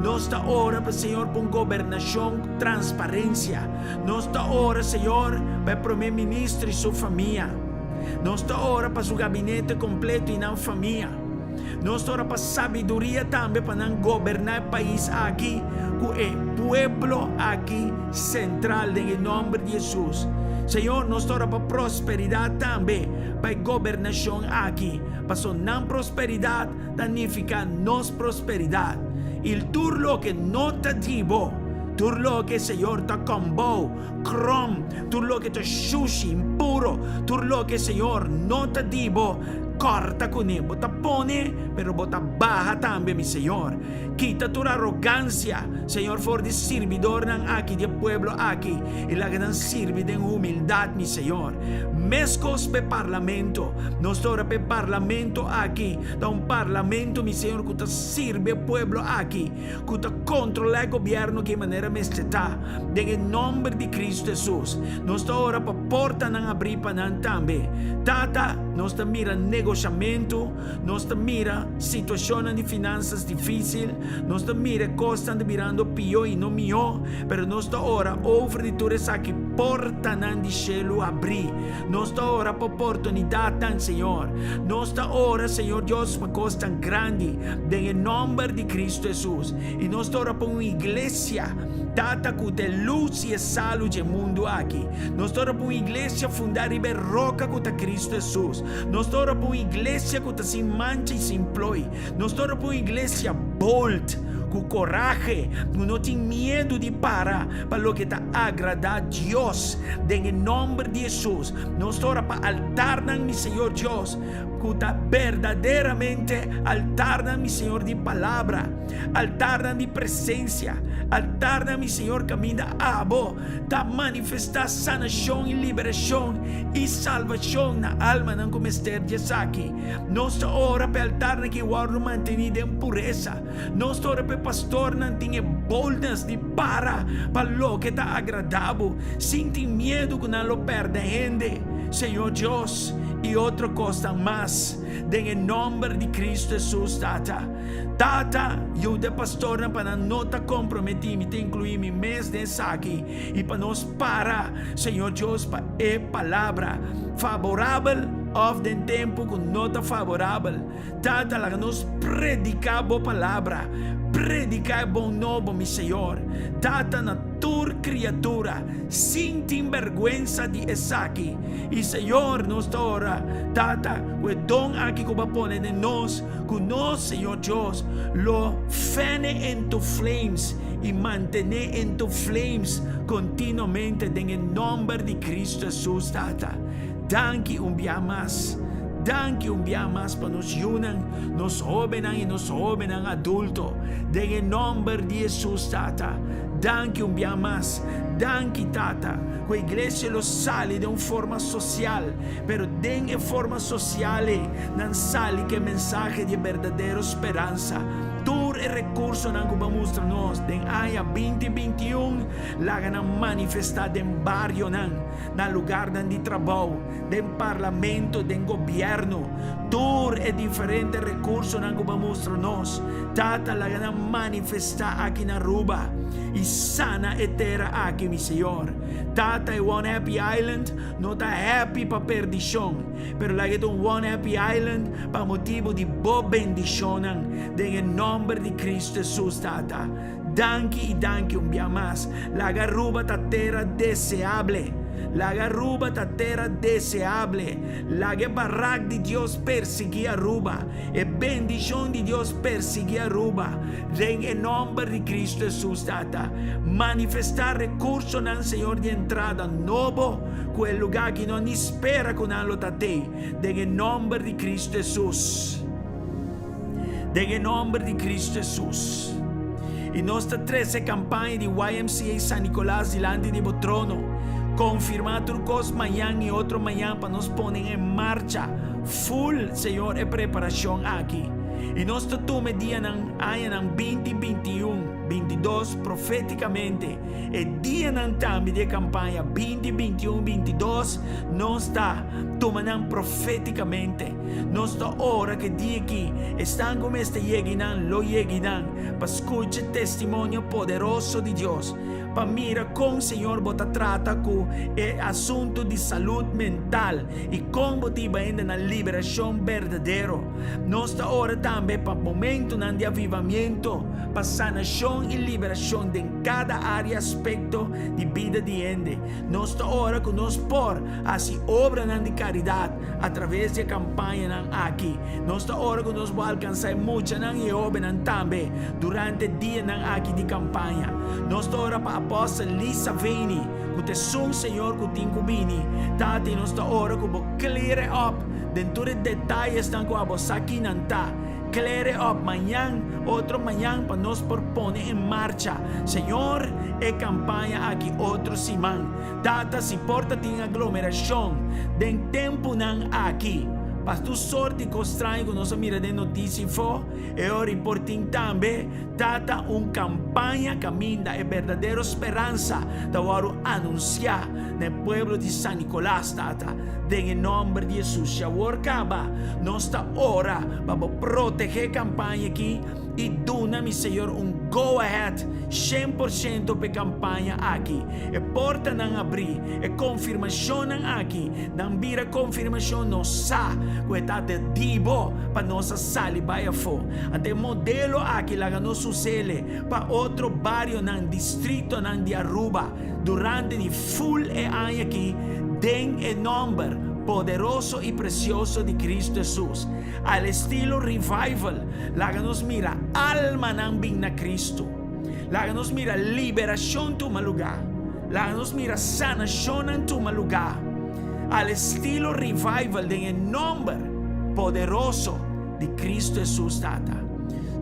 Nos ta ora pa, Señor, pa un gobernacion cu transparencia. Nos ta ora, Señor, pa e Prome Ministro y su famia. Nos ta ora pa su gabinete kompleto i nan famia. Nos ta ora pa sabiduria tambe pa nan goberná e pais aki ku e pueblo aki sentral den e nòmber di Hesus. Señor, nos ta ora pa prosperidat tambe pa e gobernashon aki, paso nan prosperidat ta nifiká nos prosperidat. I tur loke no ta di bo, tur loke, Señor, ta kòmbou, krom, tur loke ta shushi, impuro, tur loke, Señor, no ta di bo, kòrta kuné. Bo ta pone, pero bo ta baha tambe, mi Señor. Kita tur arogansia, Señor, for di sirbidornan aki di e pueblo aki, i laga nan sirbi den humildat, mi Señor. Meskos p'e parlamento. Nos ta ora p'e parlamento aki ta un parlamento, mi Señor, ku ta sirbi e pueblo aki, ku ta kontrolá e gobièrnu ki manera mester ta. Den e nòmber di Kristu Hesus, nos ta ora pa portanan abrí pa nan tambe. Tata, nos ta mira negoshamentu, nos ta mira situashonnan di finansas difísil, nos ta mira e kosnan ta birando pió i no mihó, pero nos ta ora over di tur esaki portanan di shelu abrí. Nos ta ora pa oportunidatnan, Señor. Nos ta ora, Señor Dios, pa kosnan grandi, den e nòmber di Kristu Hesus. I nos ta ora pa un iglesia, Tata, ku ta e lus i e salu dje mundu aki. Nos ta ora pa un iglesia fundá riba e roka ku ta Kristu Hesus. Nos ta ora pa un iglesia ku ta sin mancha i sin ploi. Nos ta ora pa un iglesia bold, ku korahe, ku no tin miedu di para pa loke ta agradá Dios. Den e nòmber di Hesus, nos ta ora pa altarnan, mi Señor Dios, ku ta berdaderamente altarnan, mi Señor, di palabra, altarnan di presensia, altarnan, mi Señor, kaminda Abo ta manifestá sanashon i liberashon i salbashon na almanan ku mester di esaki. Nos ta ora pa e altarnan ki wòrdu mantení den puresa. Nos ta ora pa e pastornan tin e boldness di para pa loke ta agradá bo, sin tin miedu ku nan lo pèrdè hende, Señor Dios, i otro kosnan mas. Den e nòmber di Kristu Hesus, Tata. Tata, yuda e pastornan pa nan no ta komprometí, mi ta inkluí mi mes den esaki, i pa nos para, Señor Dios, pa e palabra faborabel òf den tempu ku no ta faborabel. Tata, laga nos prediká Bo palabra, prediká e bon nobo, mi Señor. Tata, na tur kriatura, sin tin bèrgwensa di esaki. I, Señor, nos ta ora, Tata, ku e don aki ku Bo a pone den nos, ku nos, Señor Dios, lo fene into flames i mantené into flames kontinuamente den e nòmber di Kristu Hesus, Tata. Danki un bia mas. Danki un bia mas pa nos yunan, nos hóbennan i nos hóbennan adulto. Den e nòmber di Hesus, Tata. Danki un bia mas. Danki, Tata, ku e iglesia lo sali den un forma sosial, pero den e forma sosial ei, nan sali ku e mensahe di e berdadero speransa. Tur e rekursonan ku bo a mustra nos den aña 2021, laga nan manifestá den barionan. na lugarnan di trabou, den parlamento, den gobierno, tur e diferente recursonan cu bo a mustra nos, Tata, laga nan manifesta aki na Aruba y sana e tera aki, mi Señor. Tata, e One Happy Island no ta happy pa perdicion, pero laga e ta un One Happy Island pa motibo di bo bendicionnan, den e nomber di Cristo Jesus, Tata. Danki i danki un bia mas. Laga Aruba ta tera deseable. Laga Aruba ta tera deseable. Laga e barak di Dios persigui Aruba. E bendicion di Dios persigui Aruba. Den e nomber di Cristo Jesus, Tata. Manifesta recursonan, Señor, di entrada nobo cu e lugar aki no ni spera cu nan lo ta tey. Den e nomber di Cristo Jesus. Den e nomber di Cristo Jesus. I nos ta trece campaña di YMCA San Nicolas dilanti di bo trono. Confirma tur cos mañan i otro mañan pa nos pone en marcha full, Señor, e preparacion aki. I nos ta tuma e dianan, añanan 20, 21, 22 profeticamente. E dianan tambe di e campaña 20, 21, 22 nos ta tuma nan profeticamente. Nos ta ora ku e dia aki esnan ku mester yega einan lo yega einan pa skucha e testimonio poderoso di Dios. pa mira kon Señor bo ta trata ku e asuntu di salud mental i kon bo ta hiba hende na liberashon berdadero. Nos ta ora tambe pa momentunan di avivamiento, pa sanashon i liberashon den kada área aspekto di bida di hende. Nos ta ora ku nos por hasi obranan di karidat atraves di e kampañanan aki. Nos ta ora ku nos por alkansá e muchanan i e hóbennan tambe durante e dianan aki di kampaña. Nos ta ora pa Apòstel Lisa Veni, ku ta esun Señor ku tin ku bini. Tata, i nos ta ora ku bo clear e up den tur e detayesnan ku abo sa kinan ta. Clear e up mañan, otro mañan pa nos por pone en marcha, Señor, e campaña aki otro siman. Tata, si por ta tin aglomeracion den tempunan aki, pa tur sort di cos straño cu nos a mira den noticia ifo, e ora y por tin tambe, Tata, un campaña caminda e berdadero speransa ta wòrdu anuncia na e pueblo di San Nicolas, Tata, den e nomber di Jesus. Si awor caba, nos ta ora pa Bo protege e campaña aki y duna, mi Señor, un go ahead 100% pa e campaña aki. E portanan abrí, e confirmacionnan aki, nan bira confirmacion, nos sa cu e ta de di Bo pa nos a sali bai afó. Anto e modelo aki laga nos us'ele pa otro barionan, distritonan di Aruba durante di ful e aña aki den e nomber poderoso y precioso di Cristo Jesus. Al estilo revival, laga nos mira almanan bin na Cristo. Laga nos mira liberacion tuma lugar. Laga nos mira sanacionnan tuma lugar. Al estilo revival den e nomber poderoso di Cristo Jesus Tata.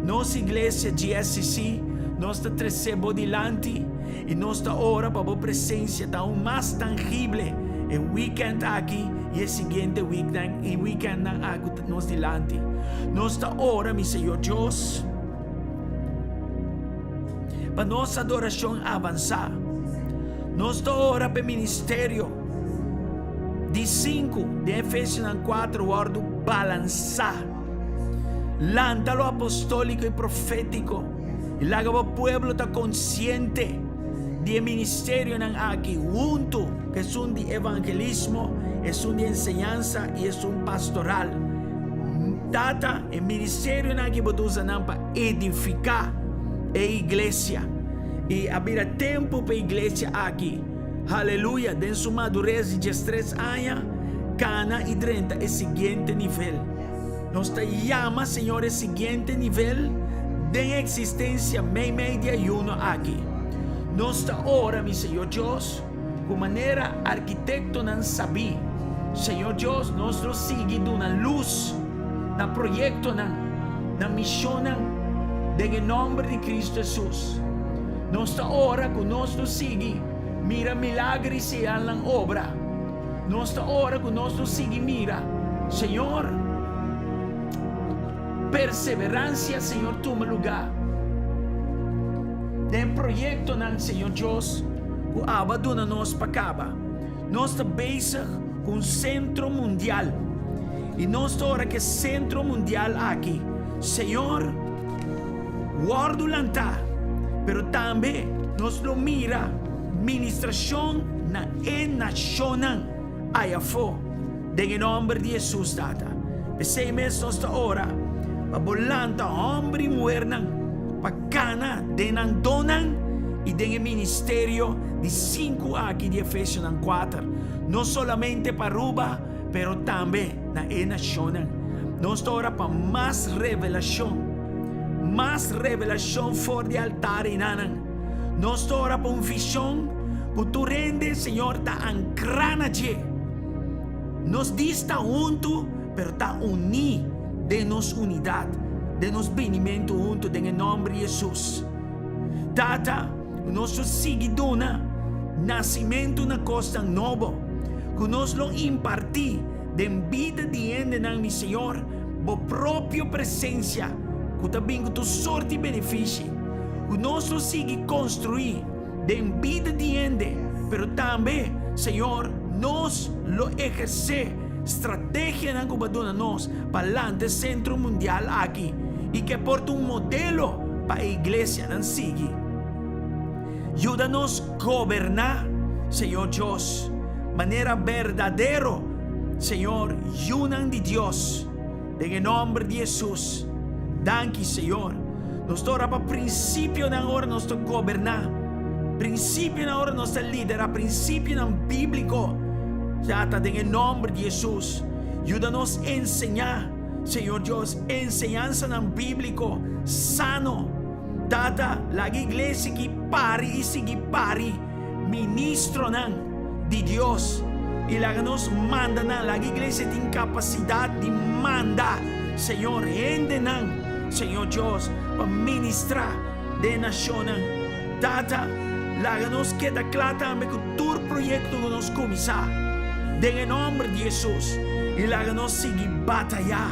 Nos iglesia GSCC, nos ta trece bo dilanti y nos ta ora pa bo presencia ta aun mas tangible e weekend aki y e siguiente weeknan y weekendnan aki cu ta nos dilanti. Nos ta ora, mi Señor Dios, pa nos adoracion avansa. Nos ta ora pa e ministerio di sinku den Efesionan 4 wordo balansa. Lanta lo apostóliko i profétiko i laga bo pueblo ta konsiente di e ministerionan aki huntu ku esun di evangelismo, esun di enseñansa i esun pastoral. Tata, e ministerionan aki bo ta usa nan pa edifiká e iglesia. I a bira tempu pa e iglesia aki, haleluya, den su madures di diestres aña, kana i drenta e siguiente nivel. Nos ta yama, Señor, e siguiente nivel den eksistensia meimei di ayuno aki. Nos ta ora, mi Señor Dios, ku manera arkitektonan sabí, Señor Dios, nos lo sigui duna lus na proyektonan, na mishonnan, den e nòmber di Kristu Hesus. Nos ta ora ku nos lo sigui mira milager i señalnan obra. Nos ta ora ku nos lo sigui mira, Señor, perseveransia, Señor, tuma lugá den e proyektonan, Señor Dios, ku abo a duna nos pa kaba. Nos ta bezig ku un sentro mundial, i nos ta ora ku e sentro mundial aki, Señor, wòrdu lantá, pero tambe nos lo mira ministrashon na e nashonnan ayafó, den e nòmber di Hesus, Tata. P'esei mes nos ta ora pa Bo lanta hòmber i muhernan pa kana den nan donnan i den e ministerio di sinku aki di Efesionan kuater, no solamente pa Aruba, pero tambe na e nashonnan. Nos ta ora pa mas revelashon, mas revelashon for di altar einanan. Nos ta ora pa un vishon ku tur hende, Señor, ta ankrá na dje. Nos dis ta huntu, pero ta uní den nos unidat, den nos binimentu huntu den e nòmber di Hesus. Tata, ku nos lo sigui duna nasimentu na kosnan nobo, ku nos lo impartí den bida di hendenan, mi Señor, Bo propio presensia ku ta bin ku tur sorti benefishi, ku nos lo sigui konstruí den bida di hende, pero tambe, Señor, nos lo ehersé strategianan ku Bo a duna nos pa lanta e Sentro Mundial aki i ku e por ta un modelo pa e iglesianan sigui. Yuda nos goberná, Señor Dios, manera berdadero, Señor, yunan di Dios, den e nòmber di Hesus. Danki, Señor. Nos ta ora pa prinsipionan ora nos ta goberná, prinsipionan ora nos ta liderá, prinsipionan bíbliko. Tata, den e nòmber di Hesus, yuda nos enseñá, Señor Dios, enseñansanan bíbliko sano. Tata, laga iglesia ki pari i sigui pari ministronan di Dios i laga nos manda nan. Laga iglesia tin kapasidat di manda, Señor, hendenan, Señor Dios, pa ministrá den e nashonnan. Tata, laga nos keda kla tambe ku tur proyekto ku nos kuminsá, den e nòmber di Hesus, i laga nos sigui batayá.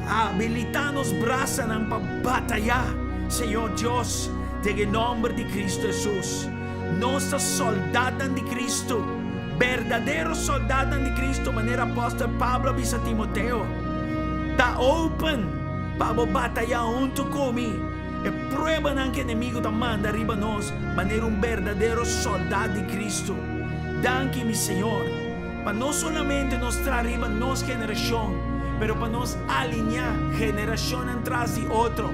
Habilitá nos brasanan pa batayá, Señor Dios, den e nòmber di Cristo Hesus. Nos ta sòldatnan di Cristo, berdadero sòldatnan di Cristo, manera apòstel Pablo a bisa Timoteo, Ta open pa bo batayá huntu ku mi e pruebanan ku enemigu ta manda riba nos, manera un berdadero sòldat di Cristo. Danki, mi Señor. Pa no solamente nos traha riba nos generashon, pero pa nos alineá generashonnan tras di otro.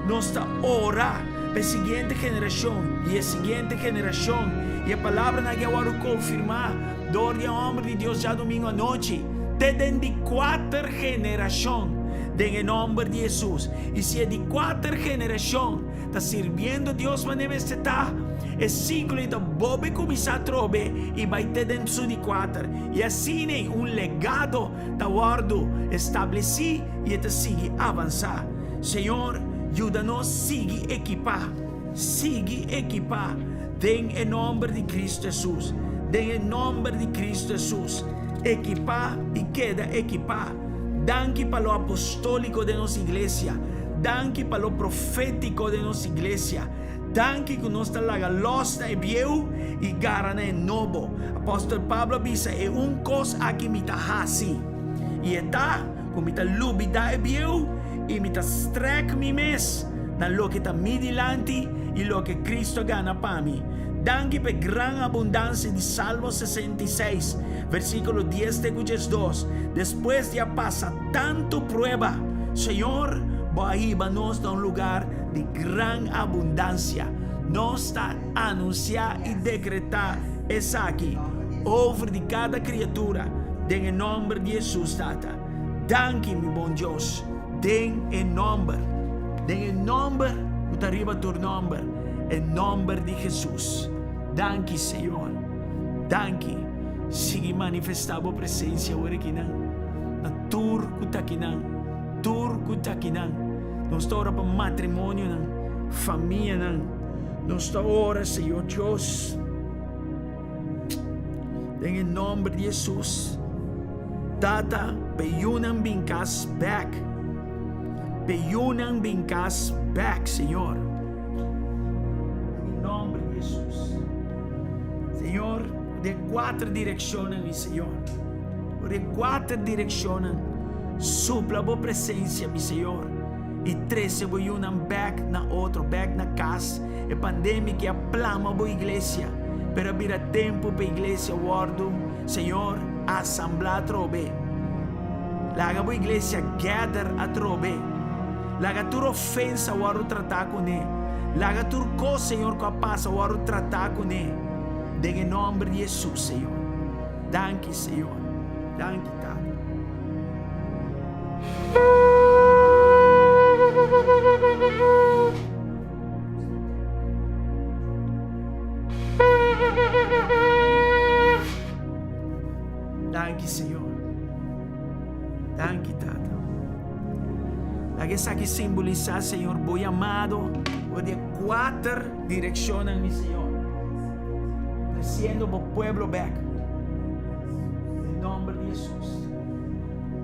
Nos ta ora pa e siguiente generashon i e siguiente generashon, i e palabranan aki a wòrdu konfirmá dor di e hòmber di Dios djadumingu anochi, te den di kuater generashon, den e nòmber di Hesus. I si e di kuater generashon ta sirbiendo Dios manera mester ta, e siklo ei ta bolbe kuminsá atrobe i bai te den su di kuater. I asina ei un legado ta wòrdu establesí i e ta sigui avansá. Señor, yuda nos sigui ekipá, sigui ekipá den e nòmber di Kristu Hesus, den e nòmber di Kristu Hesus, ekipá i keda ekipá. Danki pa lo apostóliko den nos iglesia. Danki pa lo profétiko den nos iglesia. Danki ku nos ta laga lòs na e bieu i gara na e nobo. Apòstel Pablo a bisa, E un kos aki mi ta hasi, i e ta ku mi ta lubidá e bieu i mi ta strèk mi mes na loke ta mi dilanti i loke Kristu a gana pa mi. Danki pa e gran abundansia di Salmo 66, versíkulo dies te ku 12. Despues di a pasa tantu prueba, Señor, bo a hiba nos na un lugar di gran abundansia. Nos ta anunsiá i dekretá esaki over di kada kriatura den e nòmber di Hesus, Tata. Danki, mi bon Dios, den e nòmber, den e nòmber ku ta riba tur nòmber, e nòmber di Hesus. Danki, Señor. Danki. Sigui manifestá bo presensia awor akinan na tur ku ta akinan, tur ku ta akinan. Nos ta ora pa matrimonionan, famianan. Nos ta ora, Señor Dios, den e nòmber di Hesus. Tata, p'e yunan bin kas bèk. P'e yunan bin kas bèk, Señor. Den e nòmber di Hesus. Señor, den kuater direkshonnan, mi Señor. Den kuater direkshonnan, supla bo presensia, mi Señor, i trese bo yunan bèk na otro, bèk na kas. E pandemia ki a plama bo iglesia, pero a bira tempu pa iglesia wòrdu, Señor, asamblá atrobe. Laga bo iglesia gather atrobe. Laga tur ofensa wòrdu tratá kuné. Laga tur kos, Señor, ku a pasa wòrdu tratá kuné. Den e nòmber di Hesus, Señor. Danki, Señor. Danki, Tata. Danki, Señor. Danki, Tata. Laga esaki simbolisá, Señor, bo yamado for di e kuater direkshonnan, mi Señor. Tresiendo bo pueblo bèk. Den nòmber di Hesus.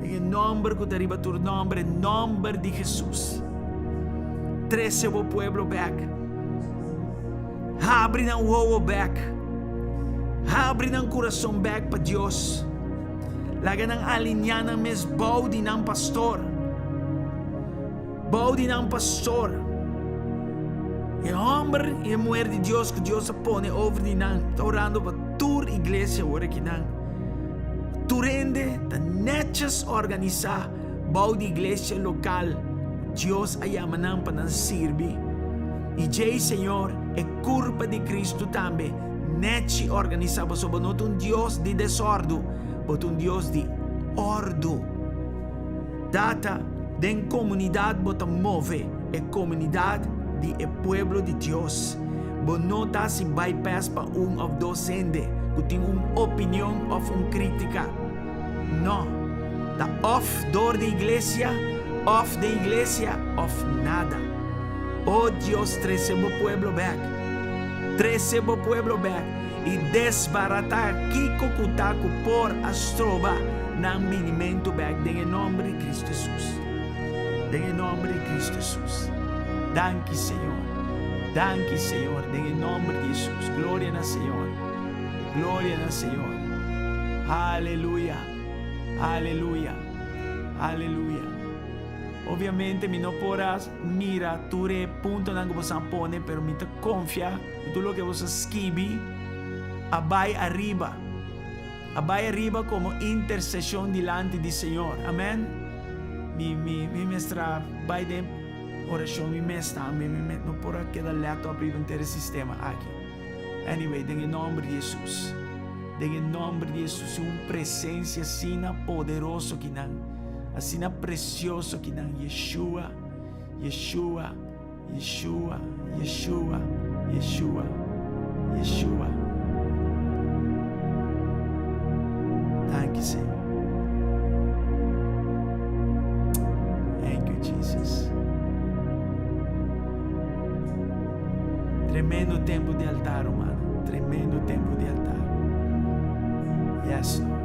Den e nòmber ku ta riba tur nòmber, e nòmber di Hesus. Trese bo pueblo bèk. Habri nan wowo bèk. Habri nan kurason bèk pa Dios. Laga nan alineá nan mes bou di nan pastor. Bou di nan pastor. E hòmber i e muher di Dios ku Dios a pone over di nan ta orando pa tur iglesia ora ki nan tur hende ta nètjes organisá bou di iglesia lokal ku Dios a yama nan pa nan sirbi. I djei, Señor, e kurpa di Kristu tambe nèchi organisá pasobra bo no ta un Dios di desòrdu, bo ta un Dios di òrdu. Tata, den komunidat bo ta move e komunidat di e pueblo di Dios. Bo no ta hasi bypass pa un òf dos hende ku tin un opinion òf un krítika. No. Ta òf dor di iglesia, òf den iglesia, òf nada. O Dios, trese bo pueblo bèk. Trese bo pueblo bèk i desbaratá kiko ku ta ku por a stroba nan binimentu bèk den e nòmber di Kristu Hesus. Den e nòmber di Kristu Hesus. Danki, Señor. Danki, Señor, den e nòmber di Hesus. Gloria na Señor. Gloria na Señor. Aleluya. Aleluya. Aleluya. Obviamente mi no por a mira tur e puntonan ku boso a pone, pero mi ta konfia ku tur loke boso a skibi a bai ariba. A bai ariba komo interseshon dilanti di Señor. Amen. Mi, mi, mi mester a bai den orashon mi mes tambe. Mi no por a keda lèt op riba henter e sistema aki. Anyway, den e nòmber di Hesus. Den e nòmber di Hesus, un presensia asina poderoso kinan, asina presioso kinan, Yeshua, Yeshua. Yeshua, Yeshua, Yeshua, Yeshua. Danki, Señor. Thank you, Jesus. Tremendo tempo di altar, hermano. Tremendo tempo di altar. Yes, Lord.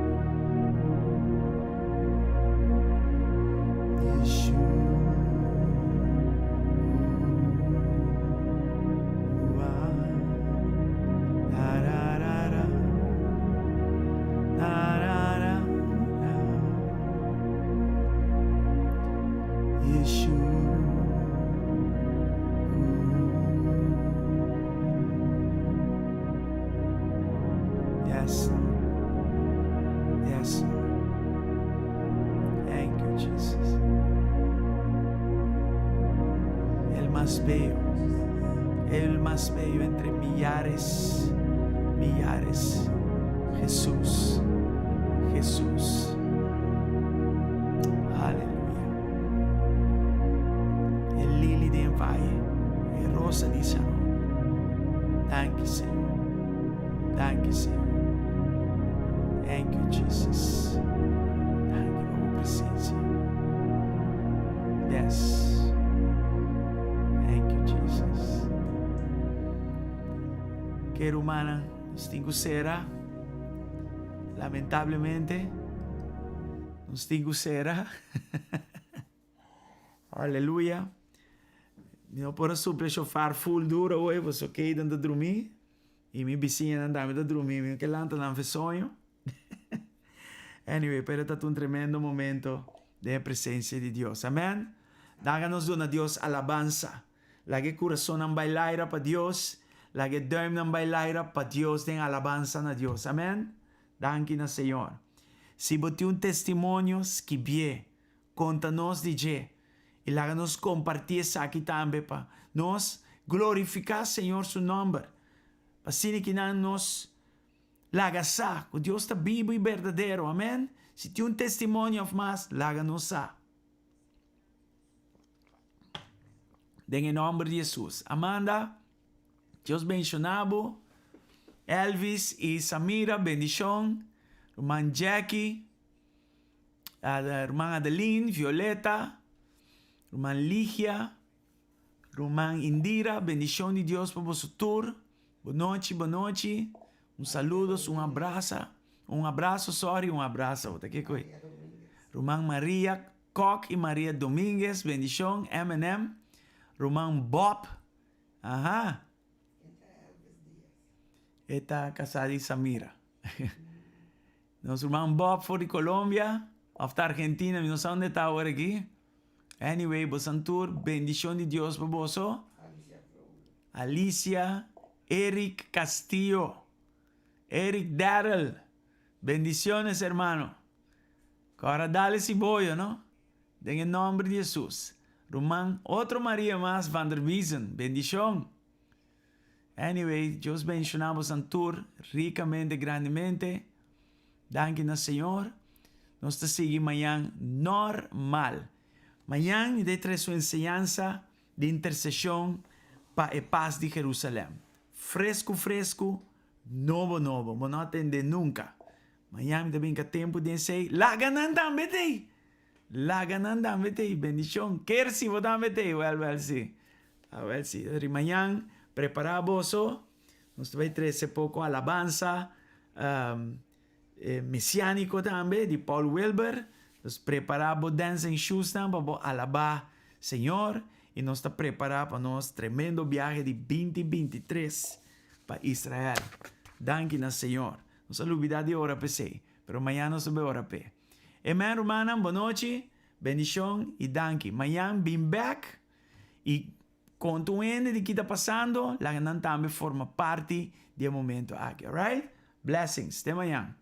Yes, Lord. Yes, Lord. Thank you, Jesus. El más bello, el más bello entre millares, millares. Jesús, Jesús. Aleluya. El lili den valle, e rosa di Sharon. Thank you, Señor. Danki Señor. Thank you Jesus. Danki pa bo presencia. Yes. Thank you Jesus. Ke rumannan, nos tin ku sera. Lamentablemente, nos tin ku sera. Aleluya. Mi no por a supla shofar full duro hoy, pasobra Kayden ta drumí. I mi bisiñanan tambe ta drumi, mi no ke lanta nan fe soño. Anyway, pero ta un tremendo momento den e presencia di Dios. Amen. Laga nos duna Dios alabansa. Laga e curasonnan bai laira pa Dios. Laga e duimnan bai laira pa Dios den alabansa na Dios. Amen. Danki na Señor. Si bo tin un testimonio, skibié. Konta nos di dje i laga nos kompartí esaki tambe pa nos glorifiká Señor su nòmber, pa asina kinan nos laga sa ku Dios ta bibu i berdadero. Amèn. Si tin un testimonio òf mas, laga nos sa. Den e nòmber di Hesus. Amanda, Dios benshoná bo. Elvis i Samira, bendishon. Ruman Jackie. Ruman Adeline, Violeta, ruman Ligia, ruman Indira, bendicion di Dios pa boso tur. Bonochi, bonochi. Un saludos, un abraza, un abrazo, sorry, un abrazo. Bo ta ke koe? Ruman Maria Kok y Maria Dominguez, bendicion, M&M. Ruman Bob, aha. E ta casá di Samira. Nos ruman Bob for di Colombia of ta Argentina, mi no sa unda e ta awor aki. Anyway, bosan tur, bendicion di Dios pa boso. Alicia, Eric Castillo, Eric Darrell. Bendiciones, hermano. Ahora dale si boyo, no? Den nomber di Jesus. Ruman, otro Maria mas van der Wiesen. Bendicion. Anyway, Dios bendiciona boso tur ricamente, grandemente. Danki na Señor. Nos ta sigui mañan normal. Mañan mi ta trece enseñansa di intercesion pa e paz di Jerusalem. Fresco, fresco, nobo, nobo. No a tende nunca. Mañan tambe cu tempo di esey. Laga nan tambe t'ey. Laga nan tambe t'ey. Bendicion. Kersi, bo tambe t'ey. Wel, wel, si. Ah, wel, si. Mañan, prepara boso. Nos ta bay trece poco alabansa mesianico tambe, di Paul Wilber. Nos prepara bo dancing shoes tambe pa alaba Señor. Y nos ta prepara pa nos tremendo biahe di 2023 pa Israel. Danki na Señor. Nos a lubida di ora p'esey, pero mañan nos ta bay ora p'e. Amen, rumannan, bon nochi, bendicion y danki. Mañan bin back y conta un hende di kico ta pasando, laga nan tambe forma parti di e momento aki, alright? Blessings. Te mañan.